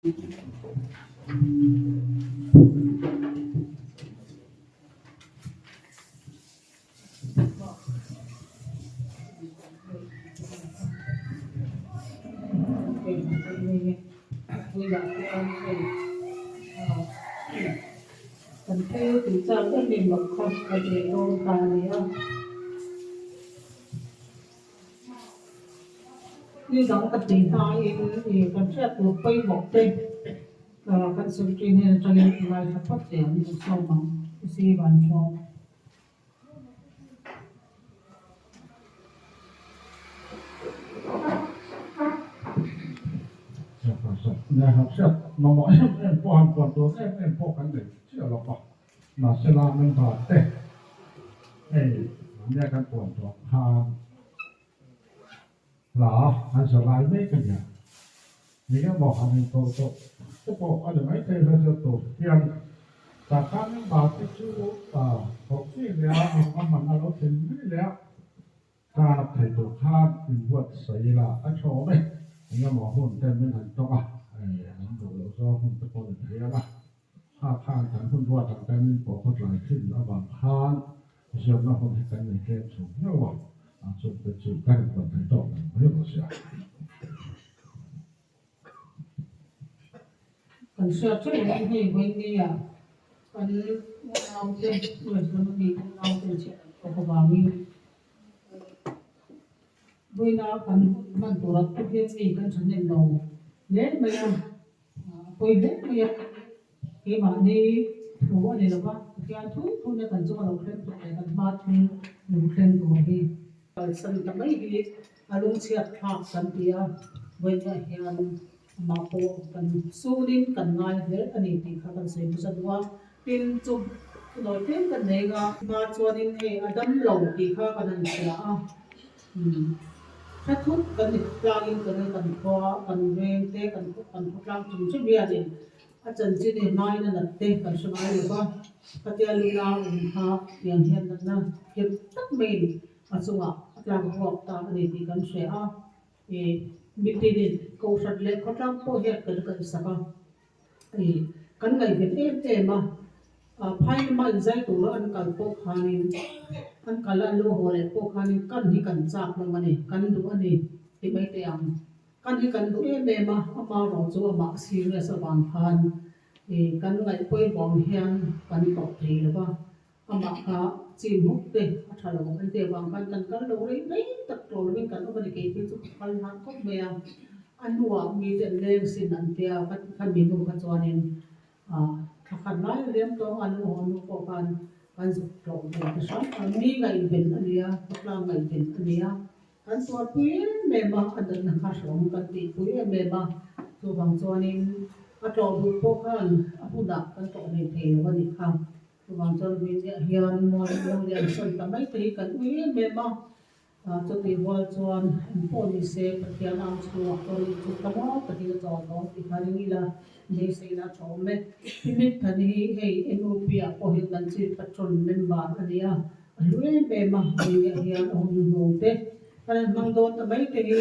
Kan thil tih chak em em loh kha kan ei dawn ta a ni a. Ni dang ka tih hmain ih kan hriat tur pawimawh te kan secretary hnen atangin ngaithla phawt teh ang i sawm ang i si van chuan. Hriat mamawh em em pawh han puan tur em em pawh kan nei chiah lo va. Mahsela member te hei mahnia kan puan tawh khan hla an sa lai mek a nia. Eng emaw han inkoh tawh te pawh a ni maithei hla zir tur hian tah khan member te chu thawh chi leh a a hman a lo thlen mai leh a. Tlak thei tur khan inbuatsaih ila a tha awm e. Engemaw hun te min han tawng a, an duh loh zawng hun te pawh ni thei ang a. Kha khan kan hun ruat ang te min pawh khawtlai thin avang khan zirna hun hi kan nei tlem chho viau a, a chungte chu kan inbuat thei tawk lo mai rawh sia. Kan hriat theuh ang hei vawinia kan unaute US lama mi unaute chhiat an tawk avangin vawiina kan hun hman turah pawh hian mi kan thahnem lo hle mai a, a pawi hle mai a, keimahni thu a ni lo va, Pathian thu thu nia kan chunga lo thleng tur leh kan hma thil lo thleng tur hi. Kalsan ta mai hi a lungchhiat thlak kan ti a, vawiinah hian amah pawh kan sunin kan ngai hle a ni tih kha kan sawi hmasa duh a, tin chu thunawi tlem kan nei nga. Hma chuanin hei a dam lo tih kha kan han hria a, hre thut kan ni tlangin kan kan khua kan veng te kan kan khawtlang chung chung hianin a chanchin hi hmain a nat te kan hre ngai lo va, khatia luna awm kha tiang hian natna nghet tak maiin a chungah a tlak ruak ta a ni tih kan hria a, ih mitinin kohhran leh khawtlang pawh hian kan kalhsak a, ih kan ngaihven em em a, ah phai lama inzai tura an kal pawh khanin an kal a an lo haw leh pawh khanin kan hi kan chak hlawm a ni, kan duh a ni tih mai teh ang. Kan hi kan duh em em a, ama rawh chu amah serious avang khan ih kan ngaih pawimawh ang hian kan tawh thei lo va. Amah kha chin hawk te a tha lo an tih avang khan kan kal lo rei rei tak tawh lovin kan awm a ni kei phei chu ka kal hlan khawp mai a, a hnuah mi te an leng sin an tia ka kha mi hnu kha chuanin ah thla khat lai a liam tawng a an haw hnu pawh khan kan zuk tlawh ve ta hram a, mi ngaihven a nia, khawtlang ngaihven a nia, kan tuarpui em em a, a natna kha hreawm kan tihpui em em a, chuvang chuanin a tlawh duh pawh khan a hunah kan tlawh hlei thei lo a nih kha. Chuvang chuan Ruiziah hian mual lo lian sawn ta mai te hi kan ui em em a, chutih rual chuan eng pawh ni se Pathian ang chhungah pawh ni chu ta maw takin a chawl dawn tih kha ring ila beiseina a tha awm e. Himit Thani hi hei NUP ah pawh hian kan Chief Patron member a ni a, a hlu em em a, Ruiziah hian a hun hnuhnung te kan han hmang dawn ta mai te hi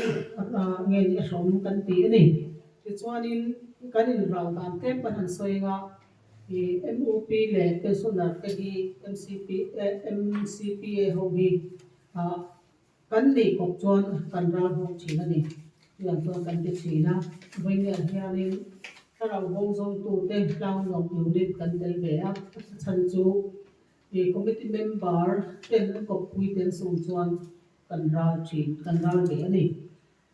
nge ni a hrawm kan ti a ni. Tichuanin kan inral dan tlem kan han sawi anga I MUP leh pensioner te hi MCP MCPA ho hi ah kan neih kawp chuan kan ral bawk thin a ni. Tiang chuan kan ti thin a, vawiinah hianin thlarau bawng zawngtute tlangnuam unit kan tel ve a, a chhan chu i committee member ten an kawppui te an sawm chuan kan ral thin, kan ral ve a ni.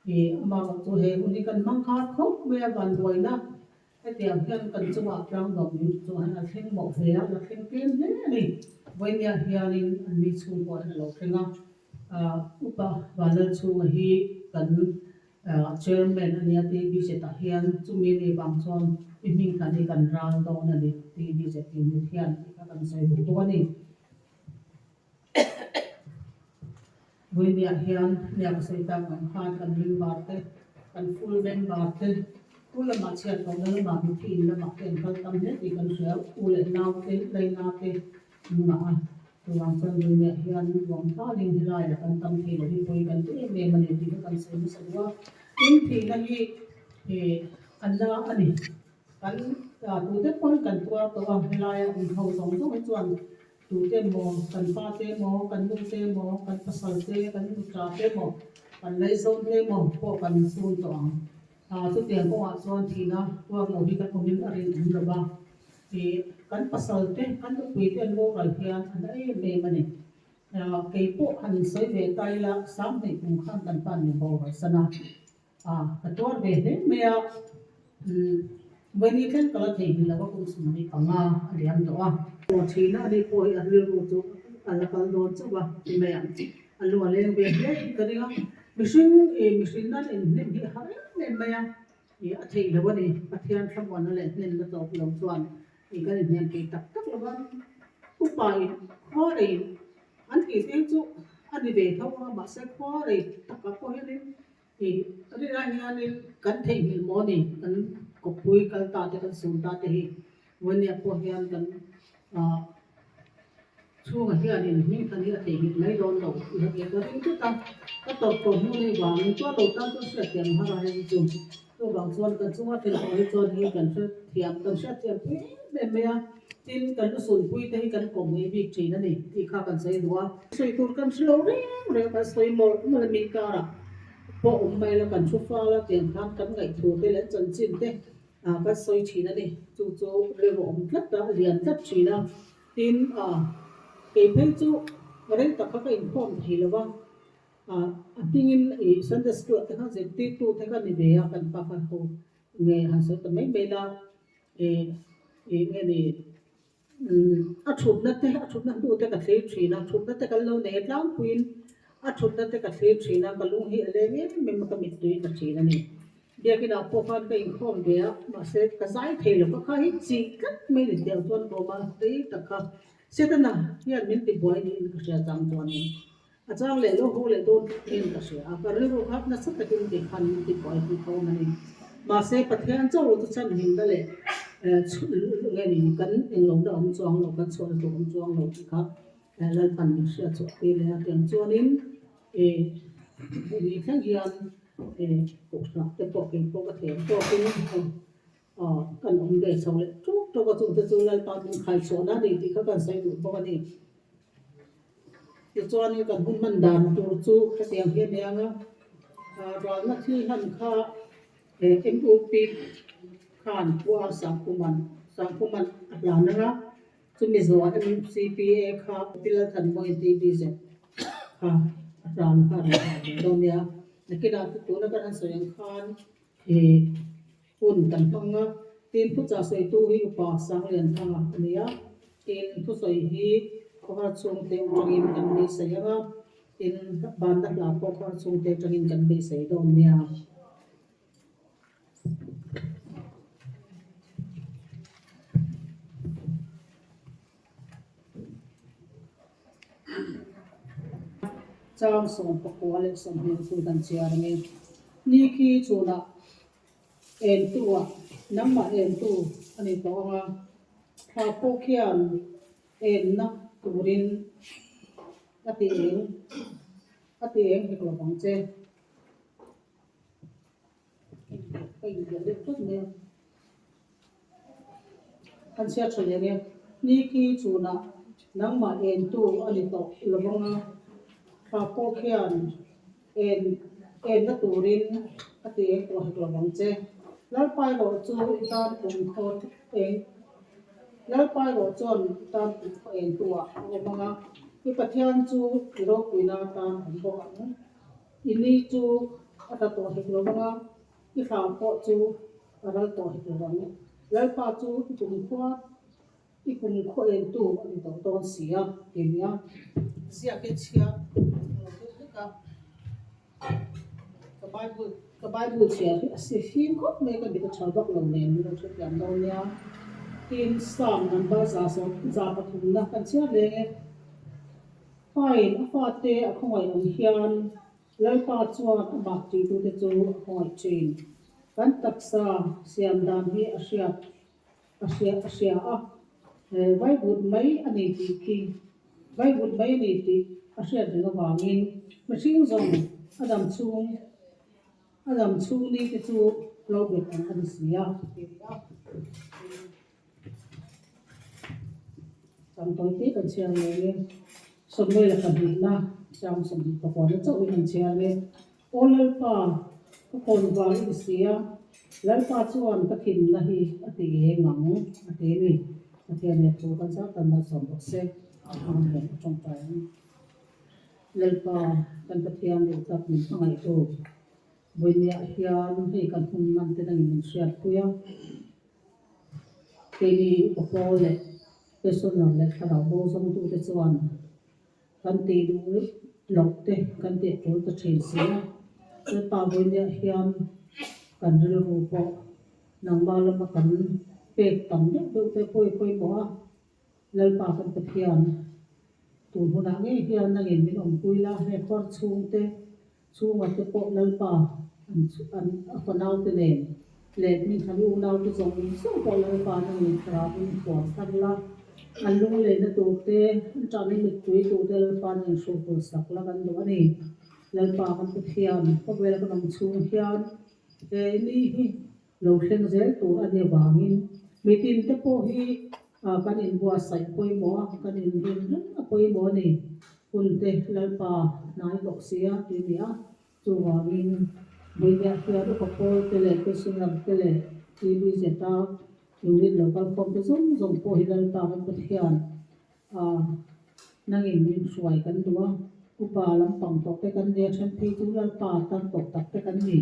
I amah kawp chu he hun hi kan hmang khar khawp mai a, vanduaina Hetiang hian kan chungah tlangdawm min chuan a thleng mawh hle a, la thleng tlem hle a ni. Vawinia hianin an mi chhungkaw hian a lo thleng a, Upa Vanlalchhunga hi kan Chairman a nia TBZ ah hian chumi ni vang chuan i hming khan hi kan ral dawn a ni TBZ unit hian tih kha kan sawi duh bawk a ni. Vawinia hian hniak sawi tak ang khan kan member te, kan full member te, u lamah chhiat lohna lamah mithi in lamah te an kal tam hle tih kan hria, u leh nau te, laina te an ngah a, chuvang chuan vawinia hian ruang thalin helaiah kan tam thei lo hi pawi kan ti em em a ni tih kha kan sawi hmasa duh a, tin thihna hi ih. A na a ni. Kan tute pawn kan tuar tawh a, helaia awm ho zawng zawng hi chuan tute emaw, kan pa te emaw, kan nu te emaw, kan pasal te, kan nuta te emaw, kan laizawn te emaw pawh kan sun tawh ang. Chutiang kawngah chuan thihna tuar lo hi kan awmin a rinawm lo va, kan pasal te, kan nupui te an boral hian a na em em a ni. Kei pawh han insawi ve ta ila, Sanghnih kum khan kan pa ni boral san a. A, ka tuar ve hle mai a, umm Vawini thleng ka la theihnghilh lo a kum sawmhnih panga a liam tawh a. Aw thihna a nih pawh hi a rilru chu a la kal dawn chauh a ti mai ang, a lu a leng ve hle in ka ring a, mihring ih mihring nan inhnem hi a har em em mai a, ih a theih loh a ni, Pathian thlamuanna leh hnemna tawp lo chuan ih kan inhnem thei tak tak lo va, upa in khua rei an tih te chu a ni ve tho a, mahse khua rei takah pawh hianin Ih, rinah hianin kan theihnghilh maw ni, kan kawppui kal ta te, kan sun ta te hi Vawnia pawh hian kan ah chhungah hianin hming than hi a theihnghilh mai dawn lo tih hi ka ring tlat a, ka tawp tawh hnu ni vangin chuan lo tan chuan hriatthiam har a hei chu. Chuvang chuan kan chunga thil tawh hi chuan hei kan hrethiam kan hriatthiam pui em em mai a, tin kan lusunpui te hi kan kawm ngei bik thin a ni tih kha kan sawi duh a. Sawi tur kan hre lo reng reng kan sawi mawlh mawlh a mi karah pawh awm mai la kan thu fal a tiang khan kan ngaihthu te leh chanchin te ah kan sawi thin a ni. Chu chu rilru awm tlat a, a lian tlat thin a, tin ah kei phei chu rei tak kha ka inkhawm thei lo va. A hmingin ih Sunday school ah te khan zirtirtu te kha ni ve a kan pa kha ho nge han sawi ta mai mai la ih ih nge ni umm a thutna te a thutna hnu te ka thlir thin a thutna te kan lo nei a tlangpuiin a thutna te ka thlir thin a ka lung hi a leng em em a ka mittui ka thin a ni biakinah pawh khan ka inkhawm ve a mahse ka zai thei lo ka kha hi chih tlat mai ni tiang chuan ka awm a rei tak kha Setana hian min tibuai niin ka hria chang chuanin. A chang leh lo haw leh dawn em ka hria a, ka rilru kha nasa takin tih khan min ti buai pui tho a ni. Mahse Pathian chauh chu chhan himna leh nge ni kan englo na awm chuang lo, kan chhuahna tur awm chuang lo tih kha Lalpan min hriat chhuah tir leh a. Tiang chuanin hemi thleng hian kohhran te pawh kei pawh ka thiam tawkin kan awm ve chho leh ṭawk ṭawk a, chungte chu Lalpa min khai chhuahna a ni tih kha kan sawi duh bawk a ni. Tichuanin kan hun hman dan tur chu hetiang hi a ni ang a, ralna thil hlan kha MUP khan Pu A Sangkhuman Sangkhuman a hlan ang a, chumi zawhah MCPA kha Pi Lalthanmawiin TBZ kha a hlan kha a rawn hlan ve dawn nia. Nakinah tuna kan han sawi ang khan He hun kan hmang a, tin thuchah sawitu hi Upa Sanglianthanga a ni a, tin thusawi hi khawhar chhungte atangin kan beisei ang a, tin banna hla pawh khawhar chhungte atangin kan beisei dawn nia. Chang 19 leh 20 chu kan chhiar ang e. Ni khi chhunah entu ah nangmah entu a ni tawh ang a, thla pawh khian enna turin a ti eng a ti eng hek lo vang che. Ka inbiak deuh tlat mai a. Kan chhiat tha leh nge? Ni khi chhunah nangmah entu a ni tawh lo vang a, thla pawh khian en enna turin a ti eng tawh hek lo vang che. Lalpa erawh chu i tan kum khaw eng Lalpa erawh chuan i tan kum khaw entu ah a awm ang a, i Pathian chu i ropuina atan a awm bawk ang. I ni chu a tla tawh hek lo vang a, i hram pawh chu a ral tawh hek lo vang. Lalpa chu i kumkhua, i kumkhua entu a ni tawh dawn si a, ti nia. Ziak i chhia lo deuh hlek a, ka Bible, ka Bible chhiar hi a si fim khawp mai, ka mit a tha vak lo nen min lo hrethiam dawn nia. Tin, Psalm number 103 na kan chhiar leng e. Pain a fate a khawngaih ang hian Lalpa chuan amah titute chu a khawngaih thin. Kan taksa siam dan hi a hriat a hria a hria a, vaivut mai a ni tih khi vaivut mai a ni tih a hriat reng avangin mihring zawng a dam chhung a dam chhung ni te chu. Lo bet ang a ni si a, ti a. Chang tawi te kan chhiar leh nge. Sawmnuai la pahnihna chang 28 na chauhin an chhiar nge. Aw Lalpa, ka khawn vang i ni si a, Lalpa chuan ka thinna hi a ti eng ang, a ti a ni. Pathian leh thu kan zar tan malsawm bawk se. Amen. A tawngtai ang. Lalpa, kan Pathian duh tak min hmangaihtu. Vawinia hian hei kan hun man te nangin min hriatpui a, keini upa pawl leh personal leh thlarau bo zawngtute chuan kan tih duh loh te kan tih tul ta thin si a. Lalpa vawinia hian kan rilru pawh nangmah lama kan pek tam deuh deuh te pawi pawimawh a, Lalpa kan Pathian tun hunah ngei hian nangin min awmpui la, he khuar chhungte Chhunga te pawh Lalpa an an a fanaute nen leh hmingthlan unaute zawng zawng pawh Lalpa nangin thlarauin thuam thar la, an lungleina tur te, an ṭahna mittui tur te Lalpa nangin hruhhul sak la kan duh a ni. Lalpa kan Pathian, khawvel kan awm chhung hian he ni hi lo thleng zel tur a nih avangin mitin te pawh hi kan inbuatsaih pawimawh a, kan inrin reng a pawimawh a ni. Hun te Lalpa hnai tawh sia ti a ni a, chuvangin Buineah hian upa pawl te leh pensioner te leh TBZ a unit lo kalkhawm te zawng zawng pawh hi Lalpa kan Pathian nangin min hruai kan duh a, upa lampang tawh te kan nia then phei chu Lalpa tan tawh tak te kan ni.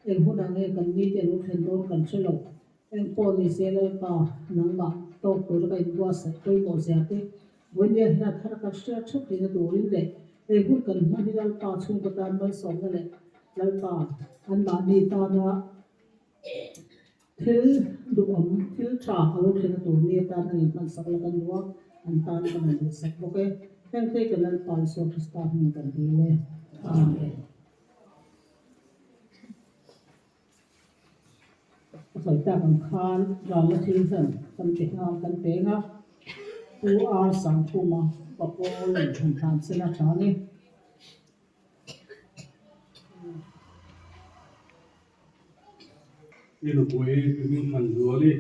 Eng hunah nge kan mite lo thlen dawn kan hre lo. Eng pawh ni se Lalpa nangmah tawk tura ka inbuatsaih pawimawh zia te, Vawinia hian thar kan hriat theuh theihna turin leh ei hun kan hman hi Lalpa chhungkaw tan malsawmna leh Lalpa anmahni tana Thil duhawm, thil tha a lo thlen a tur ni atan a inhmansak la kan duh a, an tan kan rawn duhsak bawk e. Heng te kan Lalpa Isua Krista hming kan dil e. Amen. A sawi tak ang khan ralna thil hian kan ti nghal kan peng a, Pu R Sangkhuma Papawl in thlan sen a tha ni. I nupui Hming Thanzuali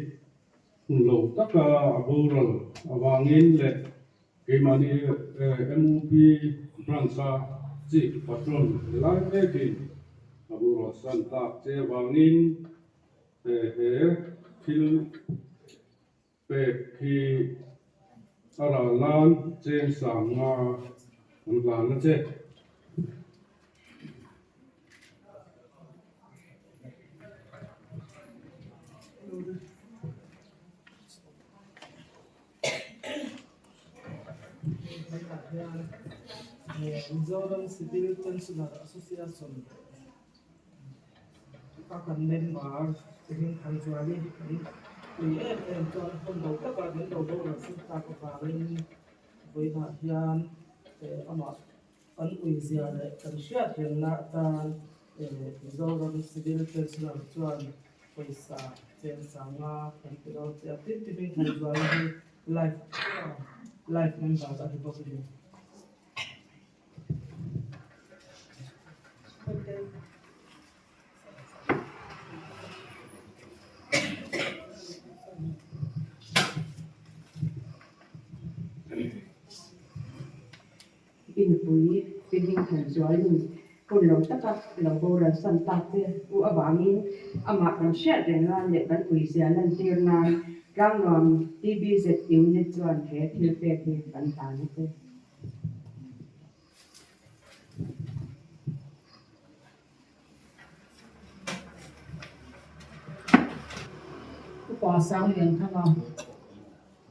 hun lo taka a boral avangin leh keimahni MUP branch-a Chief Patron ni lai vekin a boral san tak che avangin he thil pek hi a ral nan cheng sang nga an hlan a che. Mizoram Civil Pensioner Association A kan member Hming Thanzuali kan pui em em chuan hun lo takah min lo boral sin tak avangin vawiinah hian amah kan uizia leh kan hriat rengna atan Mizoram Civil Pensioner chuan pawisa cheng sanga kan ti dawn che a, tin Hming Thanzuali hi life life member a ni bawk a ni. I nupui pi Hmingthan Zualin hun lo taka lo boral san tak te u avangin amah kan hriat reng nan leh kan puizia lantir nan Tlangnuam TBZ Unit chuan he thil pek hi kan hlan a che. Upa Sanglian Thanga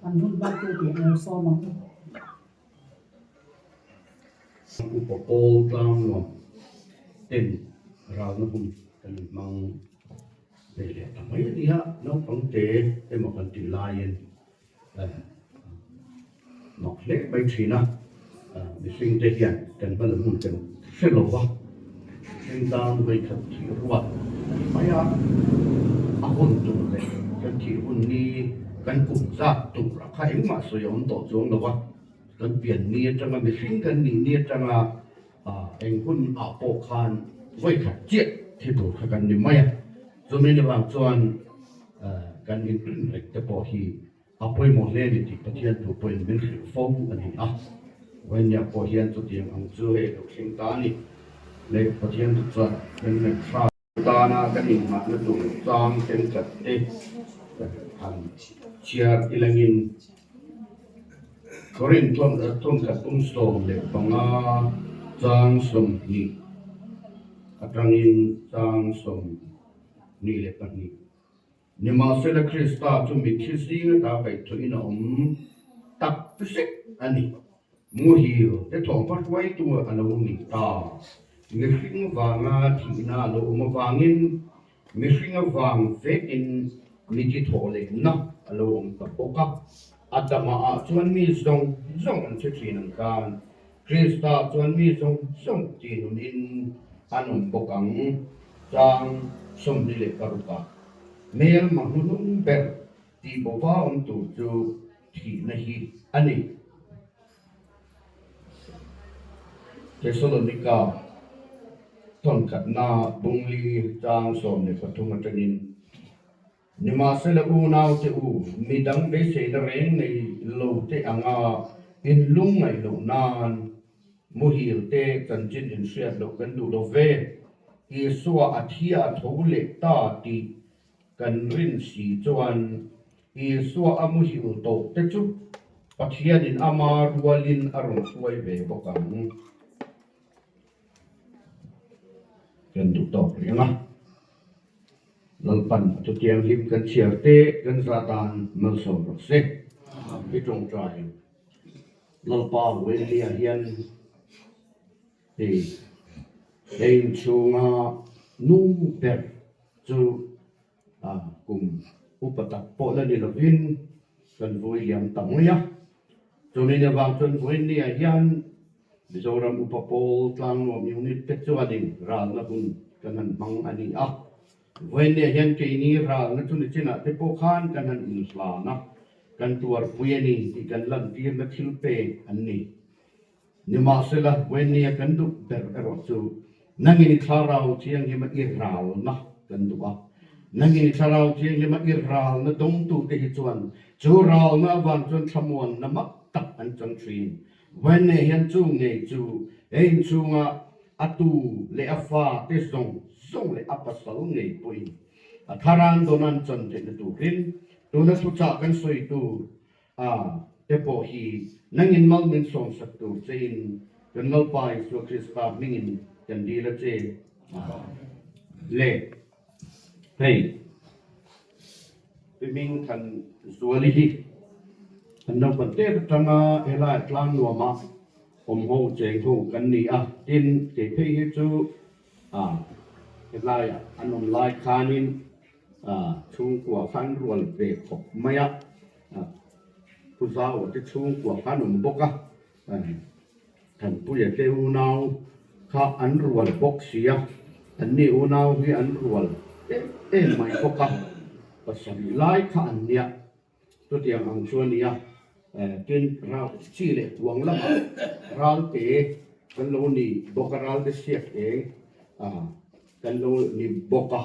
an hun hmangtu tur lo sawm ang. Upa Paul Tlangnuam ten ralna hun kan inhmang ve leh ta mai a ni a, naupang te emaw kan tih laiin Mak hle mai thin a, mihring te hian kan hma hmun kan hre lo va, mihring tan vawikhat thih ruat a ni mai a, a hun tur leh kan thih hun ni kan kum zat tur a kha engmah sawi a awm tawh chuang lo va, kan pian ni atanga mihring kan nih ni atanga eng hun ah pawh khan vawikhat chiah thi tur kha kan ni mai a. Chumi ni vang chuan kan inrin reng te pawh hi a pawimawh hle a ni tih Pathian thu pawhin min hrilh fo a ni a. Vawinia pawh hian chutiang ang chu hei lo thleng ta a ni. Leh Pathian thu chuan kan ngaihthla. Tana kan inhmahna tur chang thenkhat te han chhiar ilangin Korinth thawnkhat 15 chang 20 atangin chang 22. Nimahsela Krista chu mitthi zing ata kaihthawhin a awm tak zet a ni. Muhil te thawmhma hruaitu a lo ni ta. Mihring vanga thihna a lo awm avangin mihring avang vekin mithi thawh lehna a lo awm ta bawk a. Adama ah chuan mi zawng zawng an hre thin ang khan Krista chuan mi zawng zawng tihnunin an awm bawk ang. Chang 26 ah hmelma hnuhnung ber tih bova awm tur chu thihna hi a ni. Thesalonika thawnkhatna bungli chang 13 atangin, Nimahsela unaute u, midang beiseina reng nei lo te anga in lungngaih loh nan muhil te chanchin inhriat loh kan duh lo ve. Isua a thia a tho leh ta tih Kan rin si chuan Isua a muhil tawh te chu Pathianin ama rualin a rawn hruai ve bawk ang. Kan duh tawk rih ang a, Lalpan a chutianghlim kan chhiar te kan za tan malsawm rawh se. I tawngtai Lalpa Wendy-a hian Hei he inchhunga nu ber chu kum upa tak pawh la ni lovin kan vui liam ta mai a. Chumi ni avang chuan vawiinniah hian Mizoram Upa Pawl Tlangnuam Unit te chuanin ralna hun kan han hmang a ni a. Vawiinniah hian keini ralna chu nichinah te pawh khan kan han inhlan a, kan tuarpui a ni tih kan lantirna thil pek an ni. Nimahsela, Wendy-a kan duh ber erawh chu nangin i thlarau thianghlima i ralna kan duh a. Nangin i thlarau thianghlima i ralna dawngtute hi chuan chu ralna avang chuan thlamuanna mak tak an chang thin. Wendy hian chu ngei chu he inchhunga a tu leh a fate zawng zawng leh a pasal ngei pawhin a tharan dawn an chan theihna turin tuna thuchah kan sawi tur A te pawh hi nangin mal min sawmsak tur chein kan Lalpa Isua Krista hmingin kan dil a che. Le hei Pi Hmingthan Zuali hi an naupan tet atanga helai tlang nuama awm ho cheng ho kan ni a, tin kei phei hi chu helaiah an awm lai khanin Chhungkua khan rual ve khawp mai a, Pu Zaua te chhungkua khan awm bawk a, Thanpuia te unau kha an rual bawk si a, anni unau hi an rual em em mai bawk a, pasarih lai kha an nia. Chutiang ang chu a nia, tin ral chi leh kuang lamah ralte kan lo ni bawk a, ralte siak eng kan lo ni bawk a,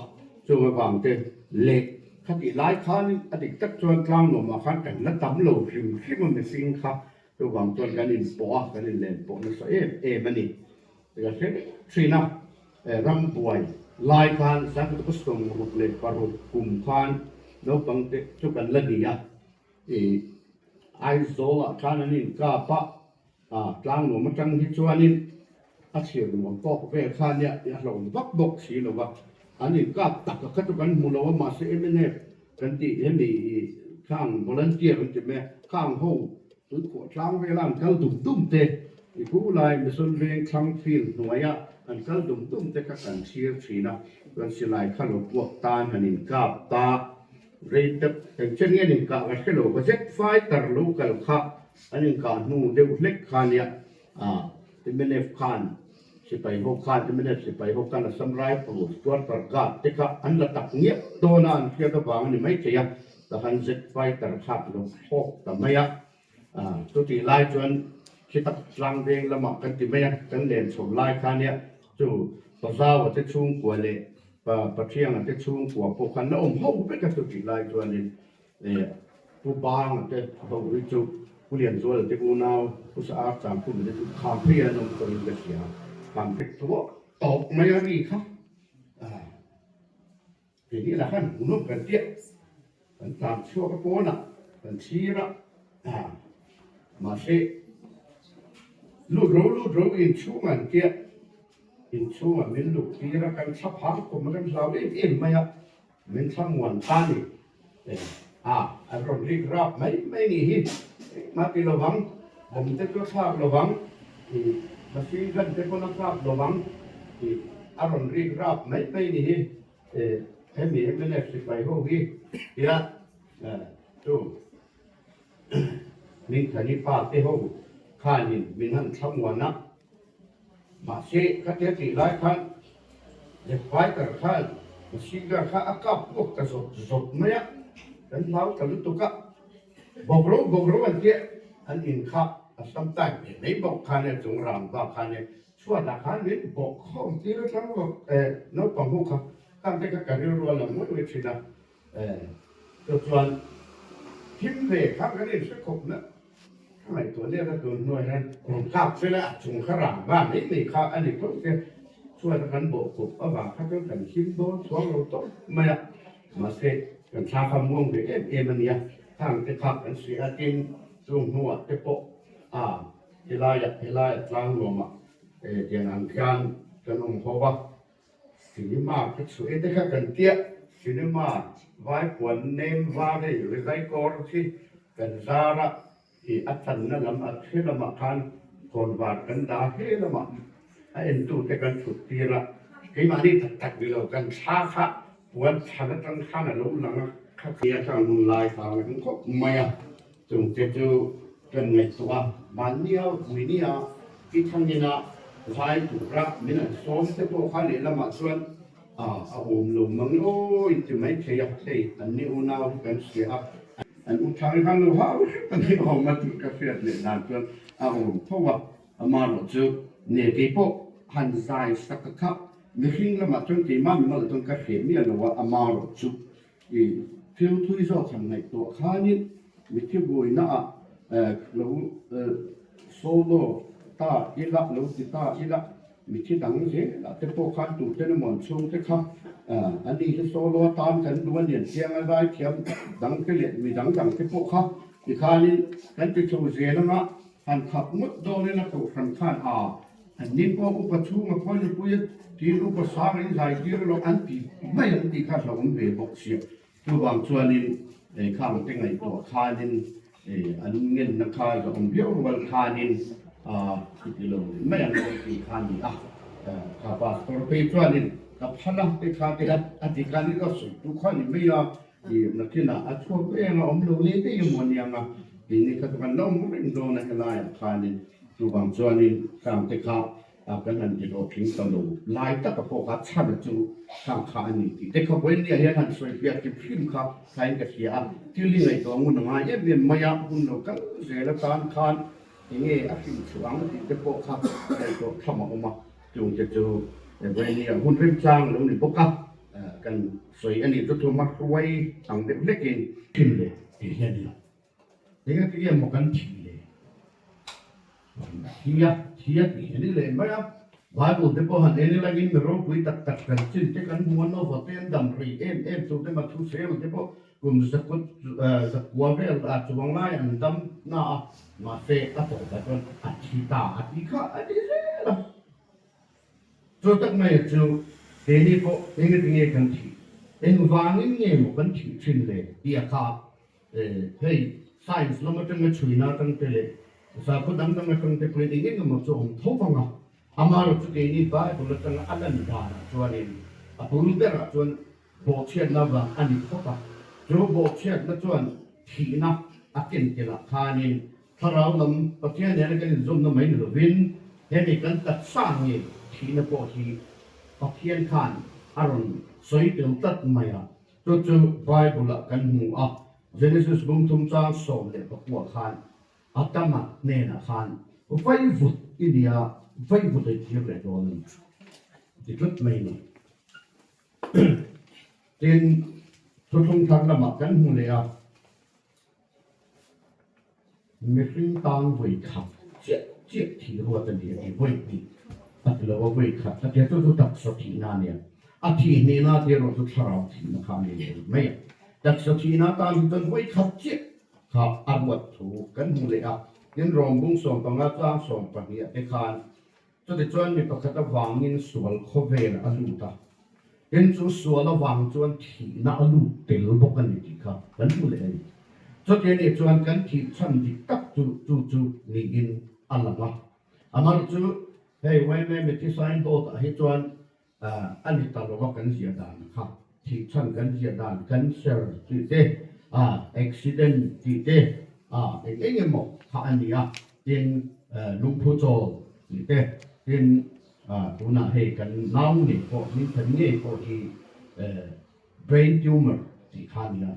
chung avang te leh khatih lai khan a dik tak chuan tlang nuamah khan kan la tam lo hrim hrim a mihring kha, chuvang chuan kan inpawh a, kan inlenpawh nasa em em a ni. Ka hre reng thin a, ram buai lai khan 1966 kum khan naupang te chu kan la ni a, ih Aizawl-ah khan an inkap a, tlang nuam atang hi chuanin a chhir nuam tawk vel kha nia tih a hlawm vak bawk si lo va, an inkap tak a kha chu kan hmu lo a, mahse mnf kan tih hemi ih khang volunteer an ti mai a, khang ho Tuikhuah tlang vela an kal dum dum te, i hu lai Mission Veng thlang field hnuaia an kal dum dum te kha kan thlir thin a, chuan silai kha lo puak tan han inkap ta rei deuh eng chen nge an inkah ka hre lo, budget fighter lo kal kha an inkah hnu deuh hlek kha nia mnf khan sipai ho khan mnf sipai ho khan Assam Rifles quarter guard te kha an la tak ngial dawn a an hriat avang a ni maithei a. Tahan jet fighter kha a lo thlawk ta mai a, chutih lai chuan khi tak tlang veng lamah kan ti mai a, kan len chho lai kha nia chu Pazaua te chhungkua leh. Pa Pathianga te chhungkua pawh khan la awm ho vek a chutih lai chuanin Pu Banga te ho hi chu Pu Lianzuala te unau Pu Sa Ar Changkhuma te chu kham phei an awm tawhin ka hria. Kham phei tawp tawp mai a ri kha. Keini lah khan hmuhnawm kan tia, kan tlan chhuak a pawnah kan thlir a, mahse lut ro lut ro inchhungah an tia, inchhungah min luh tir a, kan thla phang khawm a, kan hlau em em mai a, min thla muan ta a ni. A, an rawn rik rap mai mai nih hi, engmah ti lovang, bawm te chu a thlak lovang, machine gun te pawn a kap lovang tih a rawn rik rap mai mai nih hi. Hemi mnf sipai ho hi tia chu Hmingthani pa te ho khanin min han thlamuan a, mahse khatia tih lai khan The Fighter khan machine gun kha a kap puak ta zawt zawt mai a, kan hlau ta lutuk a, bawkro bawkro an tia an in kha a sam type ve mai bawk khan e chung rangva khan e Chhuatah khan min bawk khawm tir atang rawh eh naupang ho kha khang te kha ka rilru a lang ngawih ngawih thin a eh chu chuan thim ve kha kan inhre khawp na ka ngaihtuah let a tun hnuai hian rawn kap fel a a chung kha rang va mai mai kha a ni tho sia chhuata kan bawh kawp avang kha chuan kan him dawn chhuang lo tawp mai a mahse kan thla kha muang ve em em a nia khang te kha kan hria a tin chung hnuah te pawh a. Helaiah helaiah tlang nuamah tiang ang khian kan awm ho a, cinema ka chhuah e te kha kan tia, cinema vai puan nem var hei rizai kawr khi kan zar a, ih a channa lam a thli lamah khan khawnvar kan dah he lamah a entute kan thut tir a, keimahni tak tak ni lo kan thla kha puan chhan atang khan a lo lang a, kha tia khan hun lai kha a lang khawp mai a. Chungte chu kan ngaihtuah a, mahnia Guinea i thangina zai tura min an sawm te pawh kha lehlamah chuan a awm lo mang aw in ti mai thei a, hei an ni unau hi kan hria a, an u thang khan lo hau hrep a ni awm a tih ka hriat leh dan chuan a awm tho a, amaherawh chu ne keipawh han zai sak a kha mihring lamah chuan keimah mimal ah chuan ka hre miah lo a, amaherawh chu I thil thui zawk han ngaihtuah khanin mitthi buainaah lo solo ta ila, lo ti ta ila, mitthi dang zelah te pawh khan tuten emaw an chhungte kha ani hi solo atan kan duh a nian chiang a, zaithiam dangte leh mi dang dangte pawh kha tikhanin kan ti chho zel anga han khap ngawt dawnin a kohhran khan a An ni pawh upa chhunga khawi nupui a tiin upa sang in zai tir lo an ti mai an tih kha hlauhawm ve bawk sia. Chuvang chuanin khang te ngaihtuah khanin an ngenna kha zahawm viau rual khanin chuti lo mai ang kan tih kha a ni a. Kha pastor phei chuanin ka phal a te kha te a ti khan i rawn sawi tu kha a ni mai a, nakinah a chhuak eng a awm lo leh daih emaw aniang a, keini kha chu kan lo awm reng dawn a helaiah khanin. Chuvang chuanin khangte kha kan han ti hlawhtling ta lo lai taka pawh kha chhan chu khang kha a ni tih te kha vawinia hian han sawi fiah hrim hrim kha thain ka hria a, thil hi ngaihtuah ngun a ngai em em mai a, hun lo kal zel atan khan enge a hrim chhuah ang tih te pawh kha ngaihtuah tham a awm a, chungte chu vawinia hun remchang a lo ni bawk a, kan sawi a nih chu thu hmahruai ang deuh hlekin. Hrim leh tih hi a ni lo. Engati nge maw kan thih le? Thi a, thi a tih hi a ni leh mai a. Bible te pawh han en ila in mi ropui tak tak kan chin te kan hmu a, Nova te an dam rei em em chu te Mathushel te pawh kum zakut zakua vel a chuang lai an dam na a, mahse a tawpah chuan a thi ta a ti kha a ti zel a. Chu tak mai chu keini pawh engati nge kan thih? Engvangin nge maw kan thih thin le? tih a kha Hei science lam atanga chhuina atang te leh sakhaw dang dang atang te pawhin eng eng emaw chu a awm tho vang a, amaherawh chu keini Bible atanga a lan danah chuanin a bul berah chuan bawhchhiatna vang a ni phawt a, chu bawhchhiatna chuan thihna a ken telh ah khanin thlarau lam Pathian nena kan inzawmna mai ni lovin hemi kan taksa nge thihna pawh hi Pathian khan a rawn sawi tel tlat mai a. Chu chu Bible-ah kan hmu a, Genesis bung thum chang 14 khan Adama hnenah khan vaivut i nia, vaivut ei tir leh dawn a ni ti tlat mai a ni. Tin, thuthlung thar lamah kan hmu leh a, mihring tan vawi khat chiah chiah thih ruat a ni a ti, vawi hnih a ti lo a, vawi khat a ti a, chu chu taksa thihna a nia. A thih hnihna tih erawh chu thlarau thihna kha a ni leh mai a. Taksa thihna atan hi chuan vawi khat chiah kha a ruat thu kan hmu leh a, tin rawngbung 15 tlang 12 ah te khan Chutichuan mi pakhat avangin sual khawvel a lut a, tin chu sual avang chuan thihna a lut tel bawk a ni tih kha kan hmu leh a ni. Chuti a nih chuan kan thih chhan dik tak chu chu chu niin a lang a. Amaherawhchu chu hei yma Mithi signboard ah hi chuan a ni ta lova kan ziah dan kha thih chhan kan ziah dan cancer tih te, accident tih te, eng eng emaw kha a ni a, tin lungphu chawl tih te, tin tunah hei kan nau ngei pawh hmingthan ngei pawh hi brain tumor tih kha a ni a.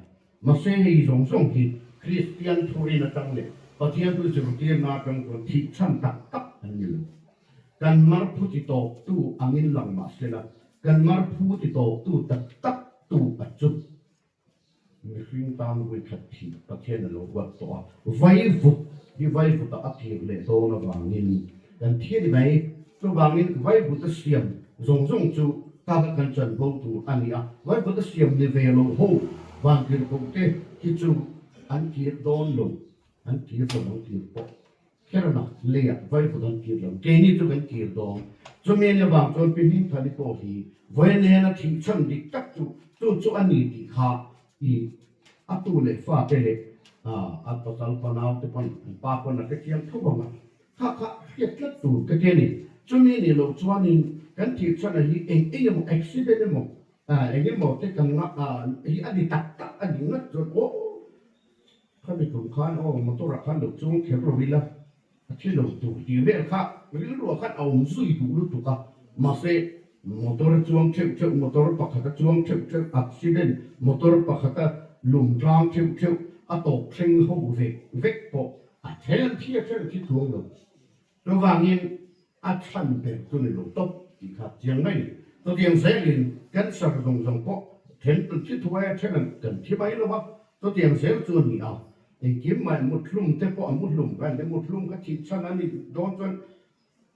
Mahse hei zawng zawng hi Kristian thurin atang leh Pathian thu zirtirna atang chuan thih chhan tak tak an ni lo. Kan mar phu ti tawptu angin lang mah sela, kan mar phu ti tawptu tak tak tu a chu mihring tan vuikhat thih Pathian a lo ruat tawh a, vaivut hi vaivutah a kir leh dawn avangin kan thi a ni mai. Chuvangin vaivut a siam zawng zawng chu kaka kan chanvo tur a ni a, vaivut a siam ni ve lo ho vantirhkoh te hi chu an kir dawn lo, an kir lo ang kir pawh kherna leiah vaivut an kir lo, keini chu kan kir dawn. Chumi ania vang chuan Pi Hmingthani pawh hi vawi nena thih chhan dik tak chu chu chu a ni tih kha i a tu leh fate leh a pasal fanau te pawn an pa pawn a hrethiam tho ang a. Kha kha hriat tlat tur ka ti a ni. Chumi nih loh chuanin kan thih chhan a hi eng eng emaw accident emaw eng emaw te kan ngah hi a ni tak tak a ni ngat chuan aw khami tum khan aw motor ah khan lo chuang kher lo ila a thi lo tur tih vel kha rilruah khan a awm zui duh lutuk a mahse motor a chuang theuh theuh motor pakhat a chuang theuh theuh accident motor pakhat a lum tlang theuh theuh a tawp thleng ho vek vek pawh A then thi a then thi chuang lo. Chuvangin a chhan ber chu ni lo tawp tih kha chiang mai ni. Chutiang zelin cancer zawng zawng pawh then an thi thuai a then an kan thi mai lo va, chutiang zel chu a ni a. Engkim mai muthlum te pawh a muhlum kan ti, muthlum kha thih chhan a nih dawn chuan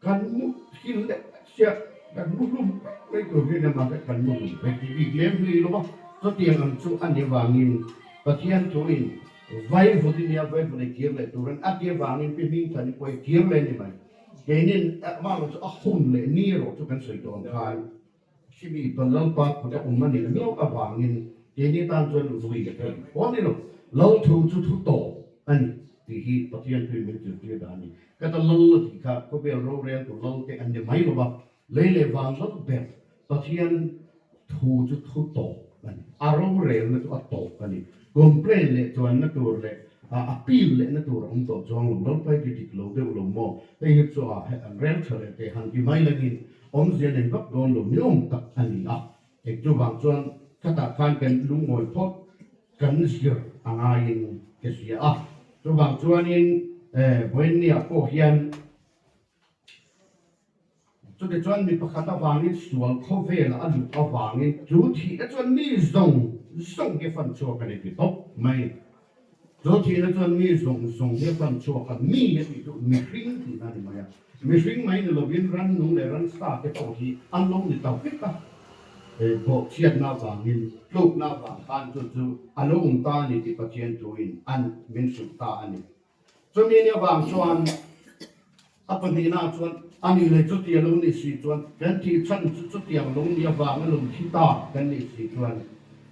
Kan mu thil leh chiah, kan mu hlum vek mai tur hi nia mahse kan mu hlum vek bik lem hlui lo va, chutiang ang chu a ni avangin Pathian thuin vaivut i nia vaivut ei kir leh turin a ti avangin Pi Hmingthani pawh i kir leh a ni mai. Keinin amah erawh chu a hun leh ni erawh chu kan sawi tawh ang khan Khimi Lalpa kut a awm a nih miau avangin keini tan chuan vui theih pawh a ni lo. Lal thu chu thu tawp a ni tih hi Pathian thuin min zirtir dah a ni. Ka ta lal a tih kha khawvel roreltu lal te an ni mai lo va, lei leh van lal ber Pathian thu chu thu tawp a ni. A rorelna chu a tawp a ni. Complain leh chuanna tur leh appeal lehna tur a awm tawh chuang lo. Lalpai ti dik lo deuh lo maw? Hei hi chu a an rel tha leh teh han ti mai langin awmzia nei vak dawn lo ni awm tak a ni a. Eng chuvang chuan khatah khan kan lungawi phawt kan zir a ngaiin ka hria a. Chuvang chuanin Vawiinniah pawh hian Chutichuan mi pakhat avangin sual khawvela a luh avangin chu thihna chuan mi zawng zawng hi a fan chhuak a ni ti tawp mai. Chu thihna chuan mi zawng zawng hi a fan chhuak a, mi a tih chu mihring tihna a ni mai a. Mihring mai ni lovin rannung leh ransa te pawh hi an lo ni ta vek a. Bawhchhiatna avangin tlukna avang khan chu chu a lo awm ta a ni tih Pathian thuin an min hrilh ta a ni. Chumi ni avang chuan a pahnihna chuan a nih leh chuti a lo nih si chuan kan thih chhan chu chutiang lo ni avanga lo thi ta kan nih si chuan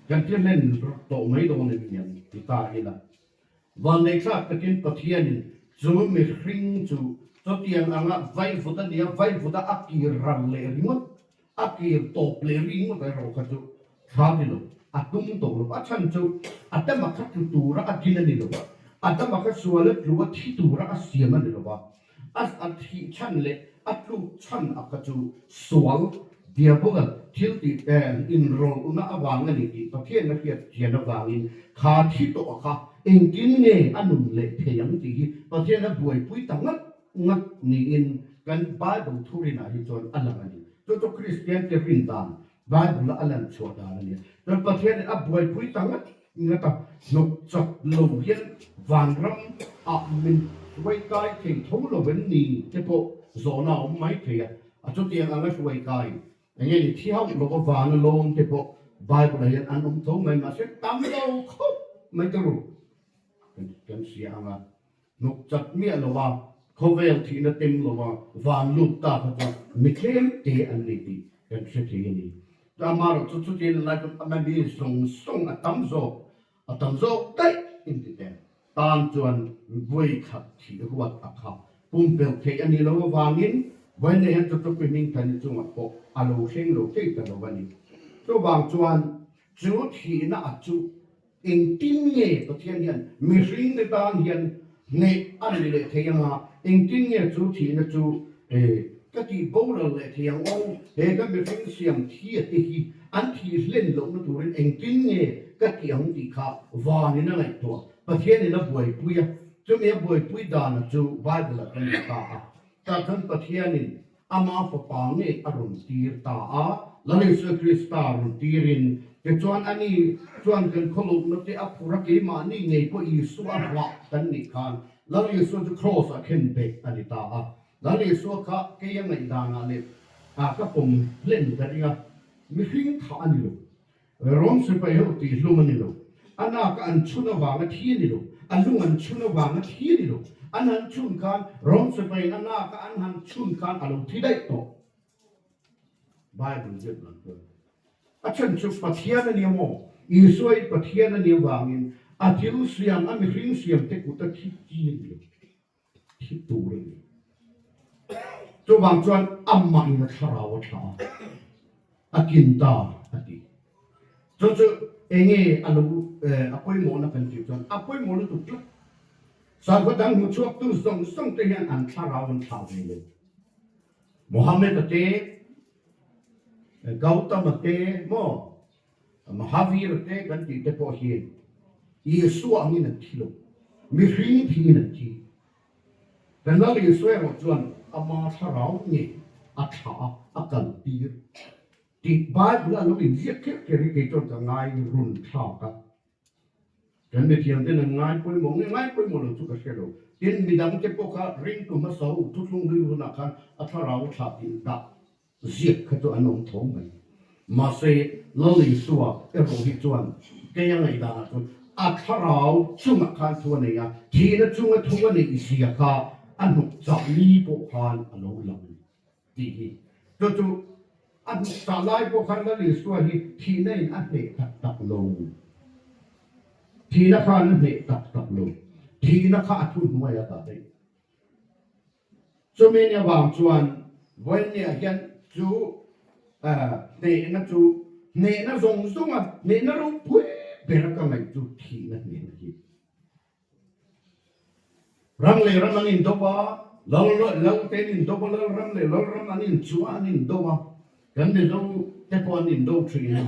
kan thi hlen tawh mai dawn em ni ang ti ta ila. Vanneithlak takin Pathianin chu mihring chu chutiang anga vaivut a nia vaivuta a kir ral leh ringawt A kir tawp leh ringawt erawh kha chu thla ni lo, a tum tawh lo. A chhan chu Adama kha tlu tura a din a ni lo a, Adama kha sual a tlu a thi tura a siam a ni lo a, a a thih chhan leh a tluk chhan a kha chu sual, diabola, thil tih inrawlhna avang a ni tih Pathian a hriat chian avangin kha thi tawh a kha engtin nge a nun leh thei ang tih hi Pathian a buaipui ta ngat ngat niin kan Bible thurinah hi chuan a lang a ni. Chu chu Kristiante rin dan. Bible a a lan chhuah dan a nia. Chuan Pathianin a buaipui ta ngat ngat a, hnawk chak lo hian vanram ah min hruai kai thei tho lo em ni te pawh zawhna a awm mai thei a, a chutiang anga hruai kai eng nge ni thi hauh lo a van a lawm te pawh Bible ah hian an awm tho mai mahse tam lo khawp mai te ru kan hria ang a. Hnuk chak miah lo a, khawvel thihna tem lo a, van lut ta kha chuan mi tlem te an ni tih kan hre thei a ni. Amaherawh chu chutin lai chuan a mi zawng zawng a tam zawk, a tam zawk daih inti teh tan chuan vawi khat thih ruat a kha pumpelh theih a ni lo avangin vawi nei hian Tutupi hmingthani chungah pawh a lo thleng lo thei ta lo a ni. Chuvang chuan chu thihna a chu Engtin nge Pathian hian mihringte tan hian hneh a ni leh thei anga, engtin nge chu thihna chu ka tih boral leh thei ang aw? He ka mihring siam thia te hi an thih hlen lohna turin engtin nge ka tih ang tih kha vanin a ngaihtuah. Pathianin a buaipui a, chumi a buaipui dana chu Bible-ah kan hmu ta a. Tah chuan Pathianin Ama fapa ngei a rawn tir ta a, Lal Isua Krista rawn tirin, tichuan ani chuan kan khawlawkna te a phur a, keimahni ngei pawh Isua a hlah kan nih khan Lal Isua chu Kraws ah khen beh a ni ta a. Lal Isua kha kei a ngaihdanah leh ka pawm hlen ka ring a, mihring thah a ni lo. Rom sipai ho tih hlum a ni lo. A nak a an chhun avanga thi a ni lo. A lung an chhun avanga thi a ni lo. An han chhun khan Rom sipaiin a nak a an han chhun khan a lo thi daih tawh. Bible ziak dan chuan a chhan chu Pathian a nia maw? Isua hi Pathian a nih avangin a thil siam, a mihring siam te kut a thi chi a ni lo. Thi tur a ni. Chuvang chuan amah in a thlarau a thlah a, a kin ta a ti. Chu chu enge a lo a pawimawhna kan tih chuan a pawimawh lutuk tlat. Sakhaw dang hmu chhuaktu zawng zawng te hian an thlarau an thlah ve lo. Mohammed-a te, Gautama te maw Mahavir te kan tih te pawh hi Isua angin an thi lo, mihring thiin an thi. Kan Lal Isua erawh chuan ama thlarau nge a thlah a, a kaltir tih Bible-a lo inziak kher kher hi kei chuan ka ngai run thlak a. Kan mithiam ten an ngai pawimawh nge ngai pawimawh lo chu ka hre lo. Tin, midangte pawh kha ringtu hmasa ho thuthlung hlui hunah khan a thlarau a thlah tih dah Ziak kha chu an awm tho mai. Mahse, Lal Isua erawh hi chuan kei a ngaihdanah chuan a thlarau chungah khan thu a nei a, thihna chunga thu a neih zia kha a hnuk chah ni pawh khan a lo lang tih hi. Chu chu a hnuk chah lai pawh khan Lal Isua hi thihna in a hneh tak tak lo. Thihna khan a hneh tak tak lo. Thihna kha a thuhnuai a dah daih. Chumi ni avang chuan vawiinniah hian chu hnehna chu hnehna zawng zawnga hnehna ropui bera ka ngaih chu thihna hnehna hi. Ram leh ram an indo a, lal lal te an indo a, lal ram leh lal ram an inchuh a, an indo a. Kan Mizo te pawh an indo thin a,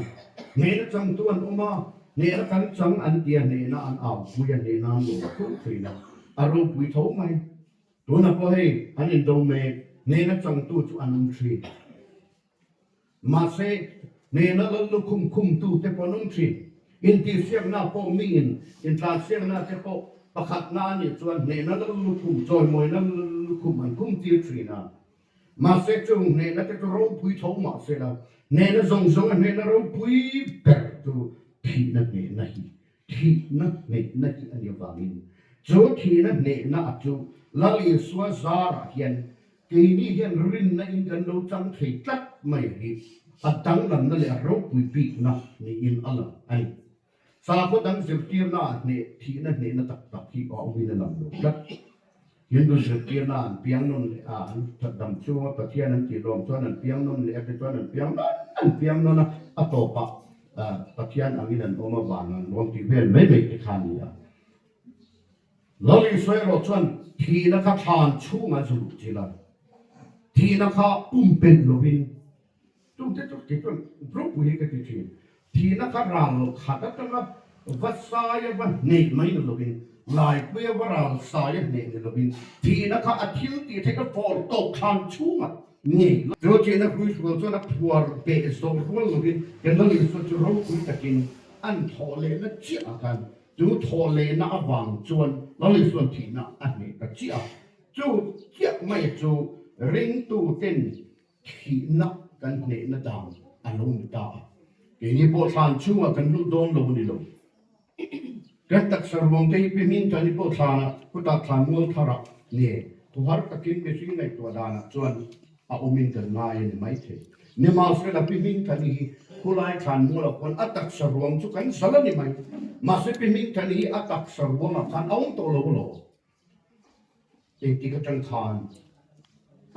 hnehna changtu an awm a, hnehna kan chang an ti a, hnehna an aupui a, hnehna an lawm fur thin a, a ropui tho mai. Tunah pawh hei an indo mek, hnehna changtu chu an awm thin. Mahse, hnehna lal lukhum khumtu te pawh an awm thin. Intihsiakna pawh miin intlansiakna te pawh pakhatna a nih chuan hnehna lal lukhum, chawimawina lal lukhum an khum tir thin a. Mahse chung hnehna te chu ropui tho mah se la, hnehna zawng zawnga hnehna ropui ber chu thihna hnehna hi, thihna hnehna hi a ni avangin chu thihna hnehna a chu Lal Isua zarah hian keini hian rinna in kan lo chang thei tlat mai hi a danglamna leh a ropui bikna niin a lang a ni. Sakhaw dang zirtirna ah hneh thihna hnehna tak tak hi a awmin a lang lo tlat. Hindu zirtirna an piang nawn leh a, an that dam chhunga Pathian an tih lawm chuan an piang nawn leh a, tichuan an piang nawn an piang nawn a, a tawpah Pathian angin an awm a, van an rawn tih vel mai mai te kha a ni a. Lal Isua erawh chuan thihna kha thlan chhungah zu luh chilh a, thihna kha pumpelh lovin Chungte chu kei chuan ropui hi ka ti thin. Thihna kha ral khat atanga va saia va hneh mai ni lovin, Laipuia va ral saia hneh ni lovin, thihna kha a thil tih theih a fawr tawp thlan chhungah. Ni. Chu thihna hruihrual chuan a phuar beh zawh rual lovin kan Lal Isua chu ropui takin an thawh lehna chiah a khan chu thawh lehna avang chuan Lal Isua'n thihna a hneh ta chiah a. Chu chiah mai chu ringtuten thihna kan hnehna dan a lo ni ta a. Keini pawh thlan chhungah kan lut dawn lo a ni lo. Kan taksa ruang te hi pi hming tan i pawh thlanah khutah thlan mual tharah nge thuhar takin mihring ngaihtuah danah chuan a awmin kan ngai a ni maithei. Nimahsela pi hming tan hi khulai thlan mualah khuan a taksa ruang chu kan zal a ni mai. Mahse pi hming tan hi a taksa ruangah khan a awm tawh lo alawm. Engtik atang khan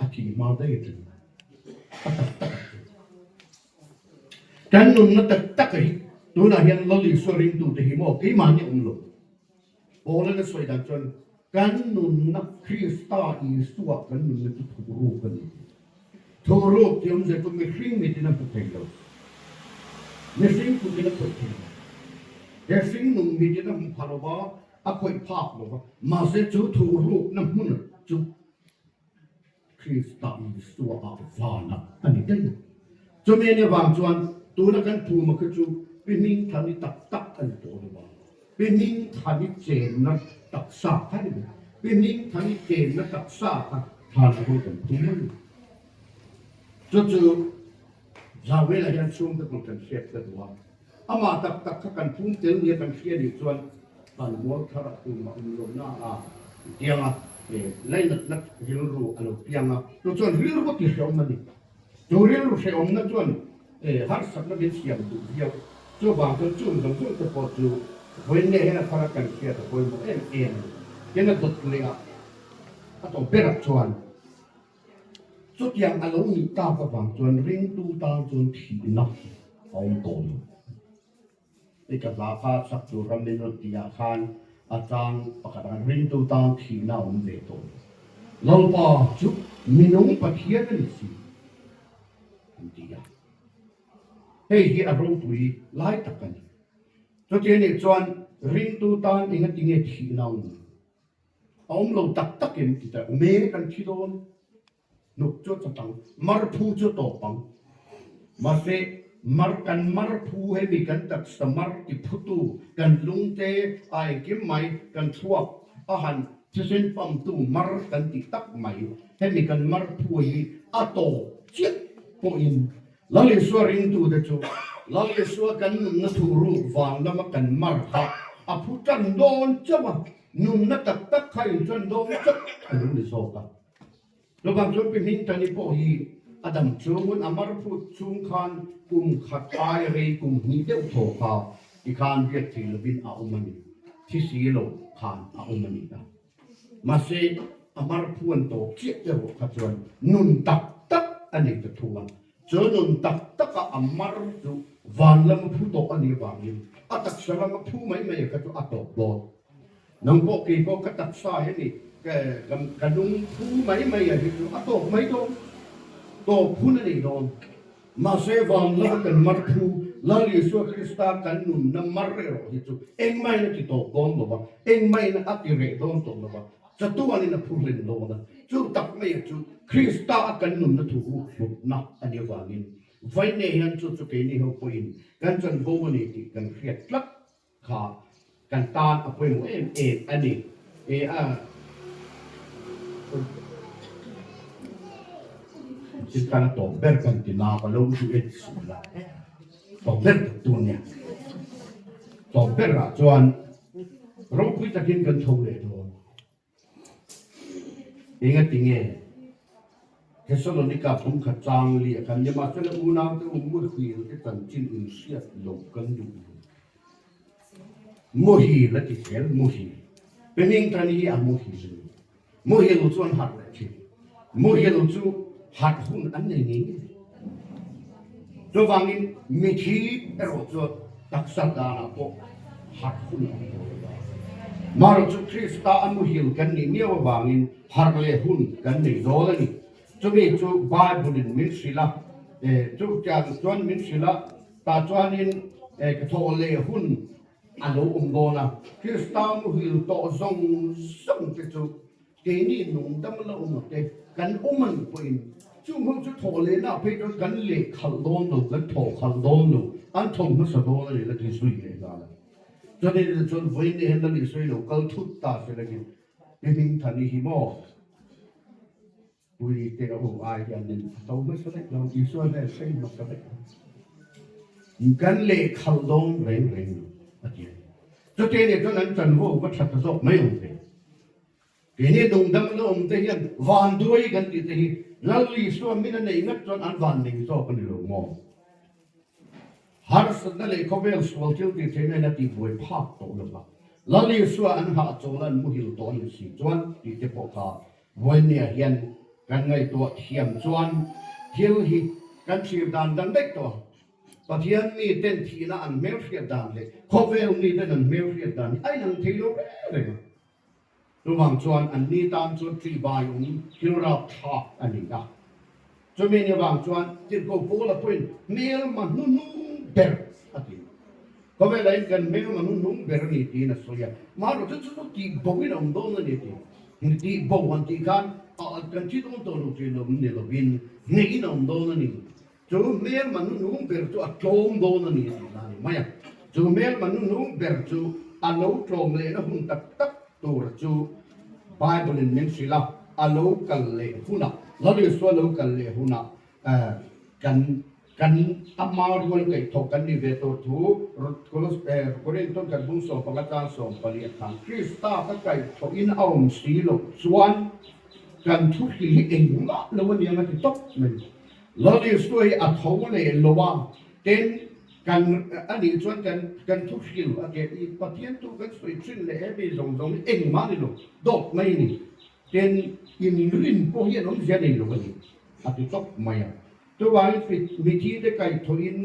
a thih hma daih atang a tak tak a thih. Kan nunna tak tak hi tunah hian Lal Isua ringtute hi maw keimahni awm lo. Paula na sawi dan chuan kan nunna Krista Isua kan nunna chu thuruk a ni. Thuruk tih awmzia chu mihring mitin a hmu thei lo. Mihring kutin a khawih thei lo. He hringnung mitin a hmu pha lo va, a khawih phak lo va, mahse chu thurukna hmun chu Krista Isua ah vanah a ni daih a. Chumi a nih avang chuan tuna kan phuma khi chu pi hmingthani tak tak a ni tawh lo va, pi hmingthani chenna taksa kha a ni mai. Pi hmingthani chenna taksa kha thlan a hawi kan phum a ni. Chu chu Zawela hian chhungte pawh kan hriat ka duh a. Amah tak tak kha kan phum tel nia kan hria nih chuan kan mual thar a tumah awm lohna a piang a, lainatna rilru a lo piang a, chu chuan rilru ti hrehawm a ni. Chu rilru hrehawmna chuan harsatna min siam duh viau. Chuvang chuan chung zawng zawng te pawh chu vawiin nge hian a thar a kan hriat a pawimawh em em a ni. Tin a dawt leh a, a tawp berah chuan Chutiang a lo nih tak avang chuan ringtu tan chuan thihna a awm tawh lo. I ka hla kha sak tur ram min rawn tih ah khan a chang pakhat ah ringtu tan thihna a awm ve tawh lo. Lalpa chu minung Pathian a ni si an ti a. Hei hi a ropui lai tak a ni. Chutiang nih chuan ringtu tan engatinge thihna a awm? A awm lo tak tak em ti ta me kan thi dawn hnuk chu a chat ang, mar phu chu a tawp ang. Mahse mar kan mar phu hemi kan taksa mar ti phutu kan lungte a engkim mai kan thluak a han thisen pamtu mar kan ti tak mai hemi kan mar phu hi a tawp chiah pawhin Lal Isua ringtute chu Lal Isua kan nunna thuruk vang lama kan mar kha a phu tan dawn chauh a, nunna tak tak kha in tan dawn chauh a lo ni zawk a. Chuvang chuan Pi Hmingtani pawh hi a dam chungin a mar phut chhung khan kum khat ai rei kum hnih deuh thaw kha tikhan biak thei lovin a awm a ni, thi si lo khan a awm a ni a. Mahse, a mar phuan tawp chiah erawh kha chuan nun tak tak a nei ta thung a. Chu nun tak taka a mar chu van lama phu tawh a nih avangin a taksa lama phu mai mai kha chu a tawp dawn. Nang pawh kei pawh ka taksa hi ni ka lung phu mai mai a hi chu a tawp mai dawn. Tawp hun a nei dawn. Mahse, van lama kan mar thu, Lal Isua Krista kan nunna mar erawh hi chu engmahin a ti tawp dawn lo va, engmahin a ti reh dawn tawh lo va, chatuanin a phu hlen dawn a. Chu tak maia chu Krista a kan nunna thu hu hlutna a nih avangin vainne hian chu chu keini ho pawhin kan chanvo a ni tih kan hriat tlat Kha kan tan a pawimawh em em a ni. E a Thil tan a tawp ber kan ti na ka lo duh e ti suh la. Tawp ber tak tur nia. Tawp ber ah chuan ropui takin kan tho leh dawn. Engatinge Thesalonika pumkhat chang li a kan ni? Mahsela unaute u muhil te chanchin inhriat loh kan duh lo. Muhil a ti zel, muhil. Pennington hi a muhil a ni. Muhil chu an harh leh thin. Muhil chu harh hun an nei ngei ngei. Chuvangin mithi erawh chu taksa danah pawh harh hun a awm tawh lo va. Marawh chu Krista a muhil kan nih miau avangin harh leh hun kan nei dawn a ni. Chumi chu Bible-in min hrilh a, chutiang chuan min hrilh a, tah chuanin ka thawh leh hun a lo awm dawn a. Krista muhil tawh zawng zawng te chu Keini nungdam la awm te kan awm an pawhin. Chung ho chu thawh lehna ah phei chuan kan leh khalh dawn lo, kan thawh khalh dawn lo, an tho hmasa dawn a ni la ti zui leh nghal a. Chuan in chuan vawiin ni hian Lal Isua i lo kal thut ta se lakin i hming than i hi maw? Pui te a u ai hian in a tho hmasa daih lo, Isua hnen hreng hmasa daih lo. Kan leh khalh dawn reng reng lo a ti a ni. Chutih nih chuan an chanvo va tha ta zawk mai awm ve. Keini nungdam la awm te hian vanduai kan tih te hi Lal Isua min a neih ngat chuan an van ning zawk a ni lo maw? Harsatna leh khawvel sual thil tih theihna in a tihbuai phak tawh lo va, Lal Isua an hahchawl a an muhil tawh a nih si chuan tih te pawh kha Vawinia hian kan ngaihtuah thiam chuan thil hi kan thlir dan dan daih tawh a. Pathian miten thihna an hmelhriat dan leh khawvel miten an hmelhriat dan hi a inang thei lo reng reng a. Chuvang chuan anni tan chuan ṭihbai awm thil rapthlak a ni a. Chumi ni avang chuan Tirhkoh Paula pawhin hmelma hnuhnung ber a ti. Khawvelah hian kan hmelma hnuhnung ber a ni tiin a sawi a. Mahro chu chu chu tihbo in a awm dawn a ni a ti. Tihbo han tih khan kan thi dawn tawh lo ṭih lo ni lovin hneh in a awm dawn a ni. Chu hmelma nuhnung ber chu a tlawm dawn a ni tih na a ni mai a. Chu hmelma nuhnung ber chu a lo tlawm lehna hun tak tak tur chu Bible in min hrilh a, a lo kal leh hunah, Lal Isua lo kal leh hunah kan kan ama rual kaihthawk kan ni ve tur thu Korinthon kan bung 15 chang 14 a khan Krista ka kaihthawhin a awm si loh chuan kan thu hrilh hi engmah lo a niang a ti tawp mai. Lal Isua hi a tho leh lo a, tin, kan a nih chuan kan kan thu hrilh a ke i Pathian tu kan sawi thin leh he mi zawng zawng hi engmah ni lo, dawt mai a ni. Tin, inrin pawh hi an awmzia nei lo a ni, a ti tawp mai a. Chuvangin mithi te kaihthawhin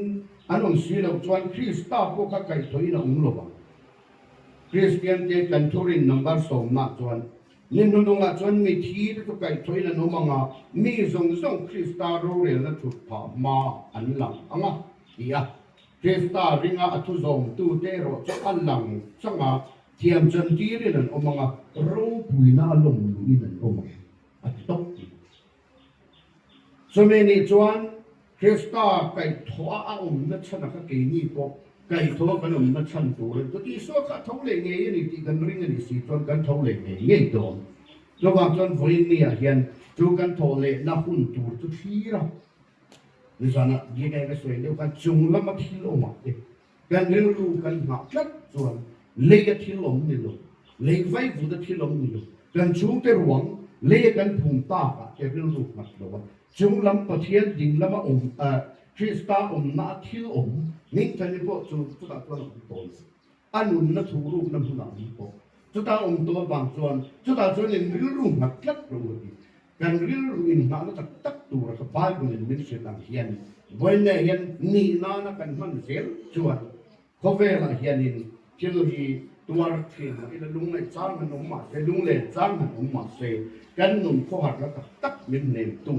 an awm si loh chuan Krista pawh kha kaihthawhin a awm lo vang. Kristian te kan thurin number sawmnah chuan Ni hnunungah chuan mi thi te chu kaihthawhin an awm ang a, mi zawng zawng Krista rorelna thut phah hma an lang ang a, ti a. Krista ringa a thu zawmtute erawh chu a lang chang a, thiam chantirin an awm ang a, ropuina a lawm luhin an awm ang, a ti tawp ti. Chumi nih chuan Krista kaihthawha a awmna chhanah kha keini pawh kaihthawha kan awmna chhan tur a ni. Chuti Isua kha a tho leh ngei a ni tih kan ring a nih si chuan kan tho leh ngei ngei dawn. Chuvang chuan vawiin hian chu kan thawh lehna hun tur chu thlir a, nizanah biakeng ka sawi deuh khan chung lama thil awmah te Kan rilru kan nghah tlat chuan lei a thil awm ni lo, lei vaivut a thil awm ni lo, kan chhungte ruang lei a kan phum takah te rilru nghat lo a, chung lam Pathian ding lama awm Krista awmna a thil awm Hmingthani pawh chu chutah chuan a awm tawh lo, a nunna thuhrukna hmunah a awm tawh. Chutah awm tawh avang chuan chutah chuan in rilru nghat tlat lo a ti. Kan rilru inhnahna tak tak tura ka Bible in min hrilh ang hian vawiinah hian nih nana kan hman zel chuan khawvelah hianin thil hi tuar thin mah ila lungngaih chang han awm mah se, lunglen chang han awm mah se, kan nun khawharna tak tak min hnemtu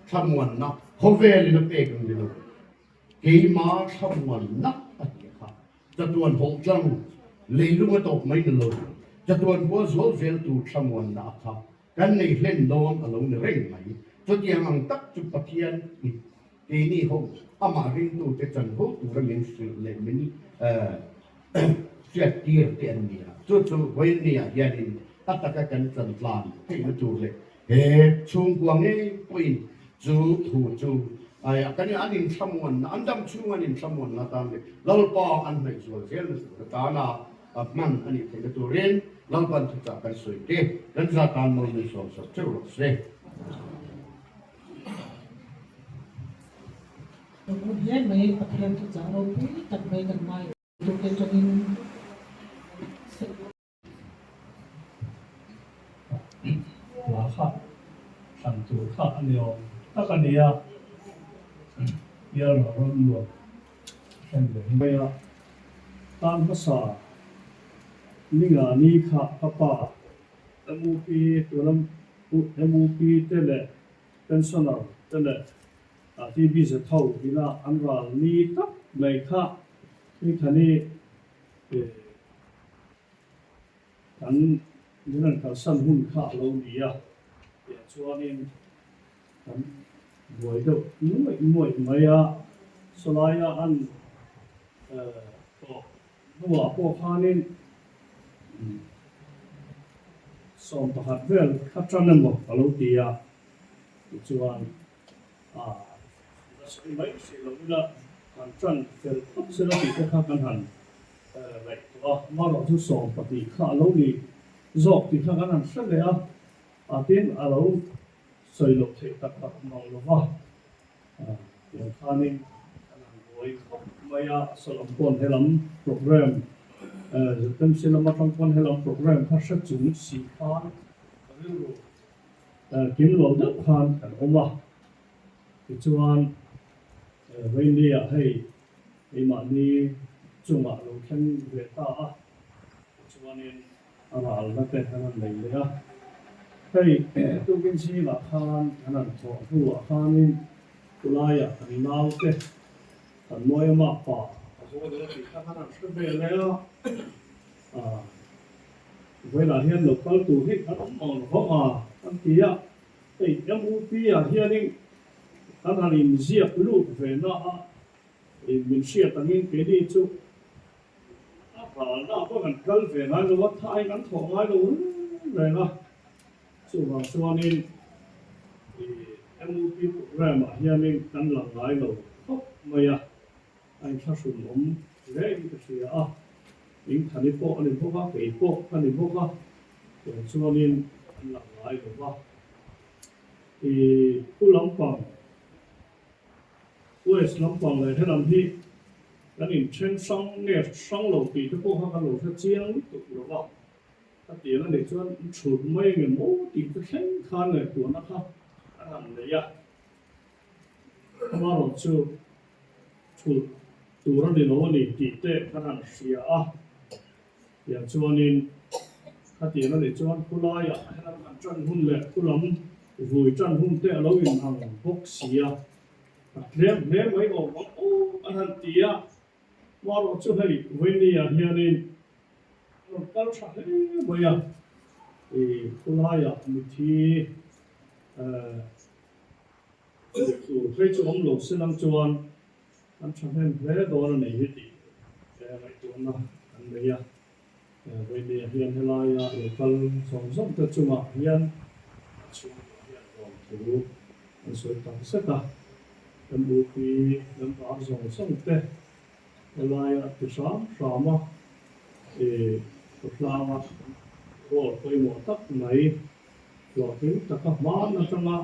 thlamuanna khawvelin a pek ang ni lo. Keima thlamuanna a ti a kha. Chatuan hawh tlang leilung a tawp mai ni lo, chatuan khua zual zel tur thlamuanna a kha. Kan nei hlen dawn a lo ni reng mai. Chutiang ang tak chu Pathian i keini ho amah ringtute chanvo tura min hrilh leh min hriattir te an ni a. Chu chu vawiinniah hianin a taka kan chantlan theihna tur leh he chhungkua ngei pawhin chu thu chu kan an inthlamuanna, an dam chhung an inthlamuanna atan leh Lalpa an hnaih zual zelna tur atana A hman a nih theihna turin Lalpan thuchah kan sawi te kan za tan mawi min sawm sak theuh rawh se. Ka hmu hle mai, Pathian thuchah ropui tak mai kan ngai tuk atangin. Hla kha thlan tur kha a ni awm tak a nia, Pialral ram nuam thlen ve hi mai a. Tan hmasa ninga ni kha ka pa MUP tuna MUP te leh pensioner te leh TBZ ho ina an ral ni tak mai kha Hmingthani Kan min rawn kalsan hun kha a lo ni a, tiah chuanin kan buai deuh nuaih nuaih mai a, sawlaia an tawh hnuah pawh khanin 11 vel kha tan emaw ka lo ti a, tichuan a la sawi mai hrih lo ila han tan fel phawt sela tih te kha kan han ngaihtuah a, amaherawhchu 12 kha a lo ni zawk tih kha kan han hre leh a, a tin a lo sawi loh theih tak tak mang lo va, tiang khanin kan han buai khawp mai a, Salam pawn helam programme ZMC lam atang pawn helam programme kha hre chung si khan rilru kim lo deuh khan kan awm a, tichuan Vainliah hei keimahni chungah lo thleng ve ta a, tichuanin a ralna te an han nei leh a. Hei tukin zingah khan an han thawh hnuah khanin khulaiah kan naute kan Mawia pa a haw dawn tih kha an han hre ve leh a. Vawilah hian lo kal tur hi an awm ang vang a an ti a. Hei MUP ah hianin kan han inziak lut ve na a, min hriat angin keini chu A ralna pawh kan kal ve ngai lo a, thai kan thawh ngai lo reng reng a. Chuvang chuanin i MUP programme ah hianin kan lang ngai lo khawp mai a, a inthlahrun awm hle in ka hria a. Ingthani pawh a ni bawk a, kei pawh ka ni bawk a, tiang chuanin kan lang ngai lo va. I pu lampang West lampang leh helam hi kan inthen hrang nge hrang lo tih te pawh kha kan lo hre chiang lutuk lo va, ka tiang a nih chuan thut mai nge maw tih te thleng khan ngaihtuahna kha an han nei a, amaherawh chu thut tur a ni lo a ni tih te kan han hria a, tiang chuanin ka tiang a nih chuan khulaiah helam kan tan hun leh khulam vui tan hun te a lo inang bawk si a. A tlem hle mai awm ang aw an han ti a, Marawh chu hei Vawinia hianin a rawn kal tha hle mai a, i khulaiah mithi tur phei chu awm lo se lang chuan an thahnem hle dawn a ni hi tih ngaihtuahna kan nei a. Vawinia hian helaia lo kal zawng zawng te chungah hian a chhungkua hian lawmthu an sawi tak zet a, MUP member zawng zawng te helaia ti hram hram a, ih khawtlanga role pawimawh tak mai hlawhtling taka hman atanga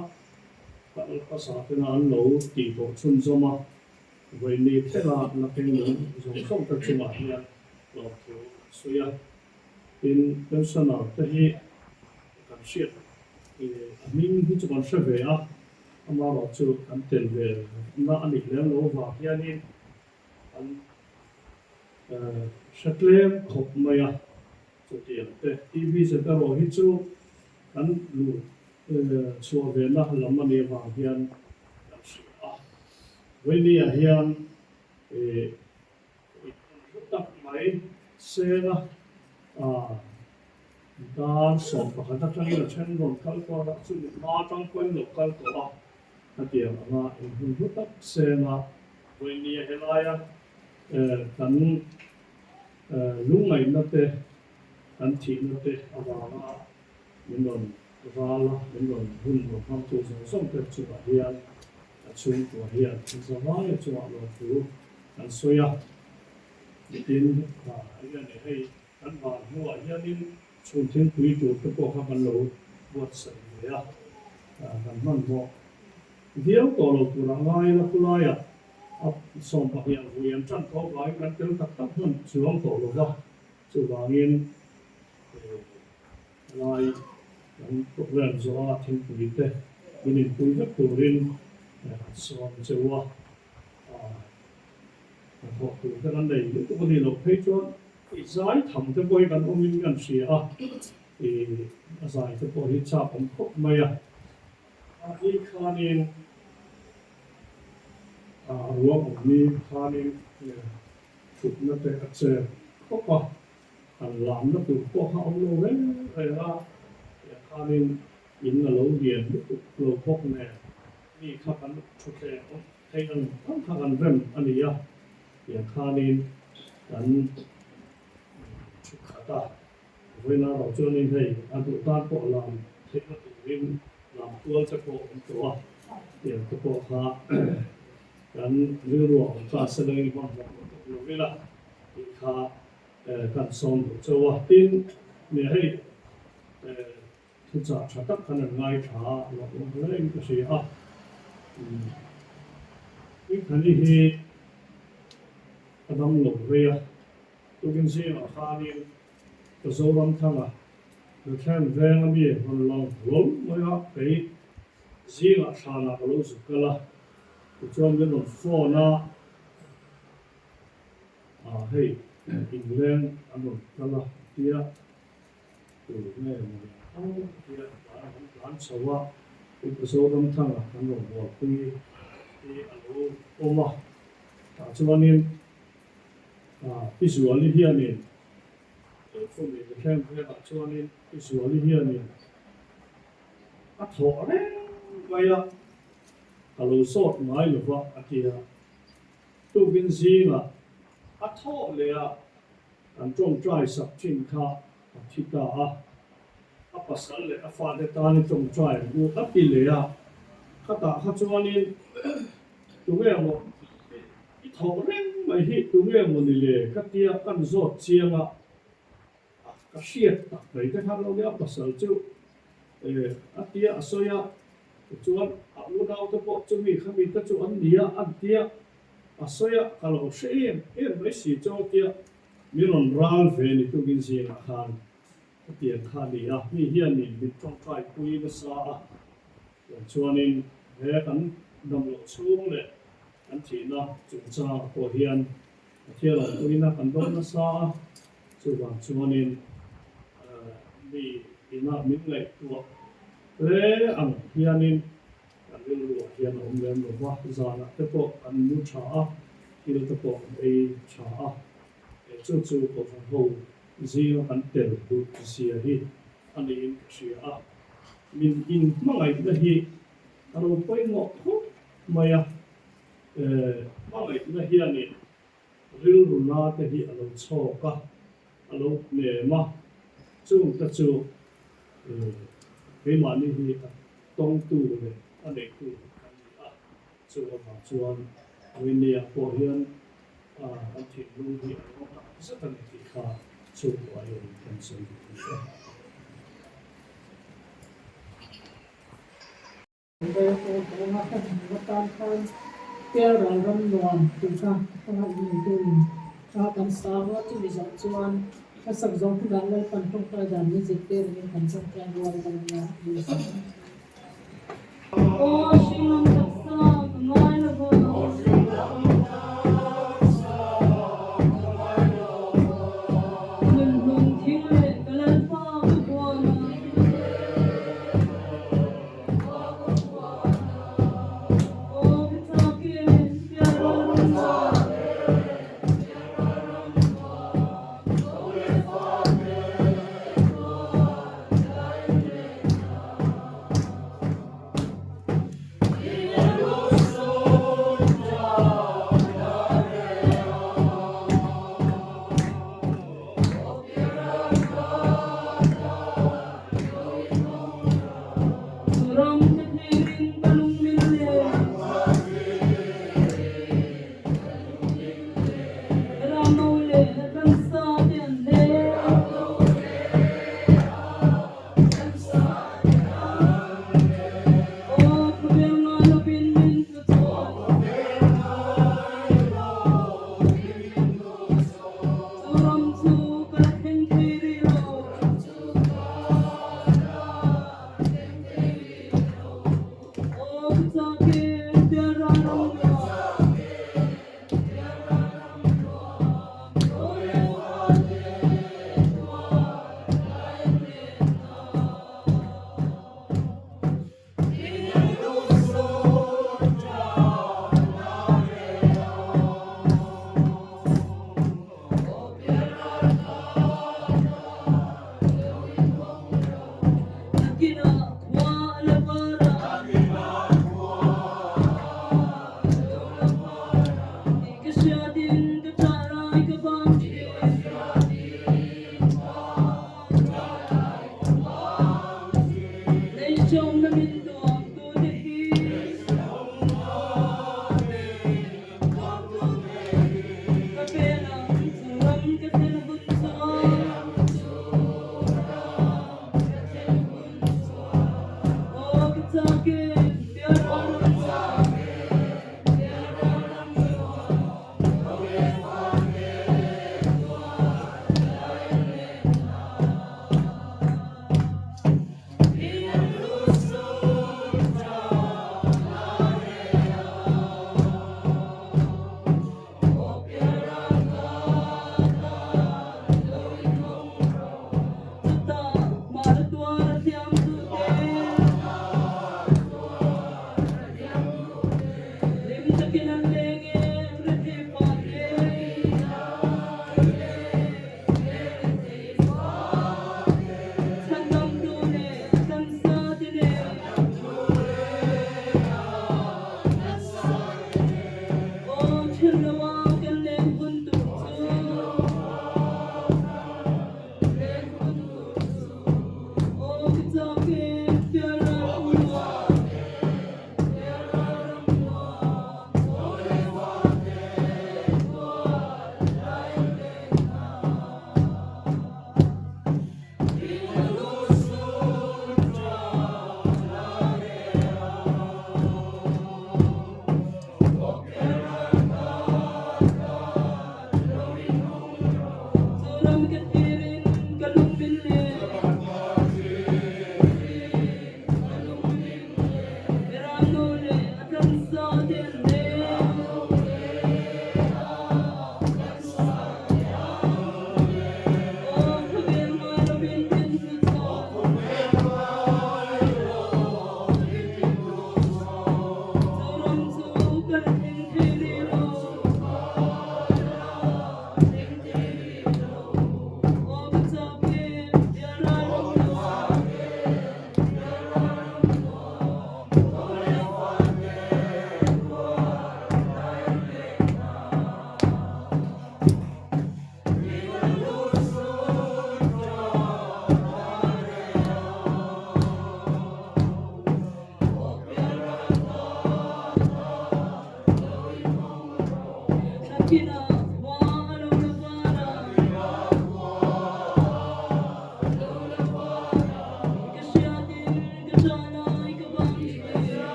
kal hmasa tena an lo tih tawh chhunzawm a, Vawiini thlenga la keng nung zawng zawng te chungah hian lawmthu an sawi a. Tin, pensioner te hi kan hriat a hming hi chu kan hre ve a, amaherawh chu kan tel ve na a nih lem lo vang hianin an hre tlem khawp mai a. Chutiang te TVZ erawh hi chu kan luh chhuah ve na lam a nih avang hian kan hria a. Vawinia hian ih hlu tak mai seng a, dar 11 atangin a then rawn kal tawh a, chumi hma atang pawhin lo kal tawh a, hetiang anga inhmun hlu tak seng a. Vawinia helaia kan lungngaihna te, kan thihna te avanga min rawn ral a, min rawn hun rawn hmangtu zawng zawng te chungah hian a chhungkua hian zavai a chungah lawmthu kan sawi a. Tin, eng nge hei kan van hnuah hianin chhun thingpui tur te pawh kha kan lo buatsaih ve a, kan hmanhmawh viau tawh lo tur a ngai la khulaiah a 12 ang vui an tan tawh avangin kan tel tak tak hman chuang tawh lo va, chuvangin Helai kan program zawha thingpui te min inpui vek turin kan sawm cheu a, hnathawh tur te kan nei lutuk a nih loh phei chuan i zai tham te pawh hi kan awmin kan hria a, i a zai te pawh hi chak awm khawp mai a. Mahni khanin a ruang awmni khanin thutna te a chep khawp a. Han lamna tur pawh kha awm lo reng reng a, tiang khanin in a lo lian lutuk lo bawk nen. Mi kha kan thutthleng awm theih ang ang kha kan rem a ni a, tiang khanin kan thu khat a. Vawiina ro chuanin hei a duh tan pawh lam theihna turin lam kual te pawh awm tawh a, tiang te pawh kha kan rilruah awm ta se langin hmanhmawh lutuk lo ila tih kha kan sawm duh chauh a. Tin, hei Thuchah tha tak khan an ngaithla a, a lo awm hle in ka hria a. Hmingthani hi a dang lo rei a, tukin zingah khanin ka Zoramthanga Bethlehem veng a mi rawn lang hlawl mai a, kei zingah thlanah ka lo zuk kal a, tichuan min rawn phone a, hei inleng an rawn kal a tia. Tur nge maw ang tia tlan an tlan chho a, Upa Zoramthanga kan rawn bualpui hi a lo awm a, tah chuanin Pi Zuali hianin Fumi Mithleng velah chuanin Pi Zuali hianin a thawh reng mai a, ka lo zawt ngai lo va a ti a, tukin zingah a thawh leh a. Kan tawngtai sak thin kha a thi ta a, a pasal leh a fate tan i tawngtai ang u a ti leh a, khatah kha chuanin tunge maw i thawh reng mai hi tunge maw ni le ka tia kan zawt chiang a, ka hriat tak mai te khan lo nia pasal chu a tia a sawi a, tichuan a unaute pawh chumi khami te chu an nia an tia. A sawi a, ka lo hre em em mai si chu tia min rawn ral ve ni tukin zingah khan ka tiang kha a ni a, mi hianin min tawngtai pui nasa a, tiang chuanin he kan dam loh chhung leh kan thihna chungchangah pawh hian Pathian awmpuina kan dawn nasa a, chuvang chuanin mi inah min ngaihtuah hle ang hianin Kan rilruah hian a awm lem lo va, zanah te pawh kan mu tha a, thil te pawh kan ei tha a, chu chu Kohhran ho zinga kan tel duh zia hi a niin ka hria a. Min inhmangaihna hi a lo pawimawh khawp mai a, hmangaihna hianin rilru na te hi a lo chhawk a, a lo hnem a, chungte chu keimahni hi a tawngtu leh a neitu kan ni a, chu avang chuan Winnie-ah pawh hian kan thinlung hi a lo tak zet a ni tih kha chhungkua hian kan sawi duh a ni e. Pialral ram nuam tih kha a hmangaih neitu in a kan sang a, chumi zawh chuan hmasak zawng hunah Lalpan tawngtai dan min zirtir angin kan tawngtai rual dawn nia a ni a. Aw hringnam taksa ka ngai lo va. Nunhlung thing leh ka Lalpa ka huan a.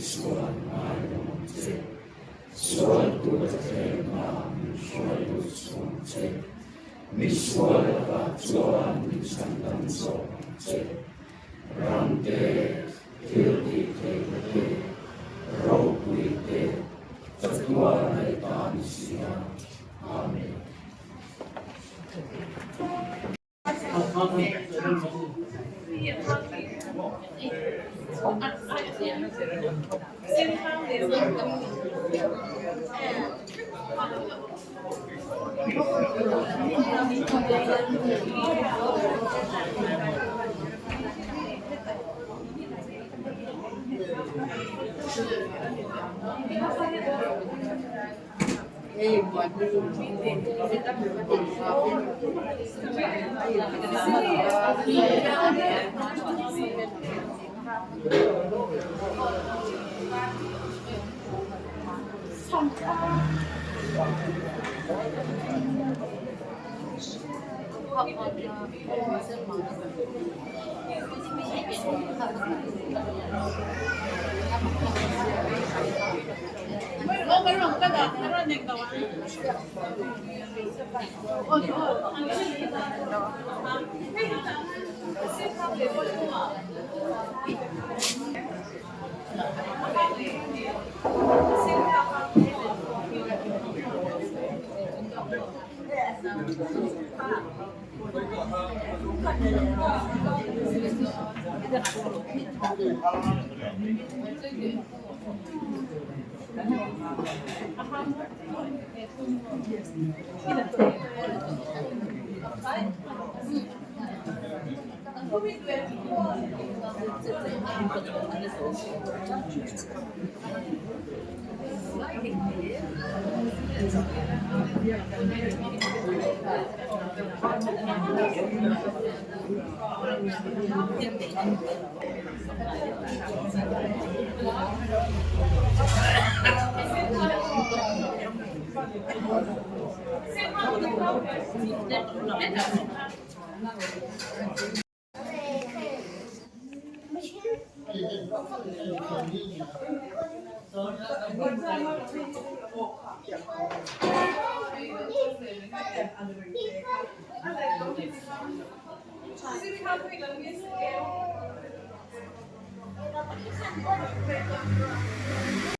Isuan ngaidam ang che. Sual tura thlemna min hruai lut suh ang che. Mi sual lakah chuan min chhandam zawk ang che. Ram te, thil tih theihna te, ropui te, chatuan a i ta ni si a. Amen.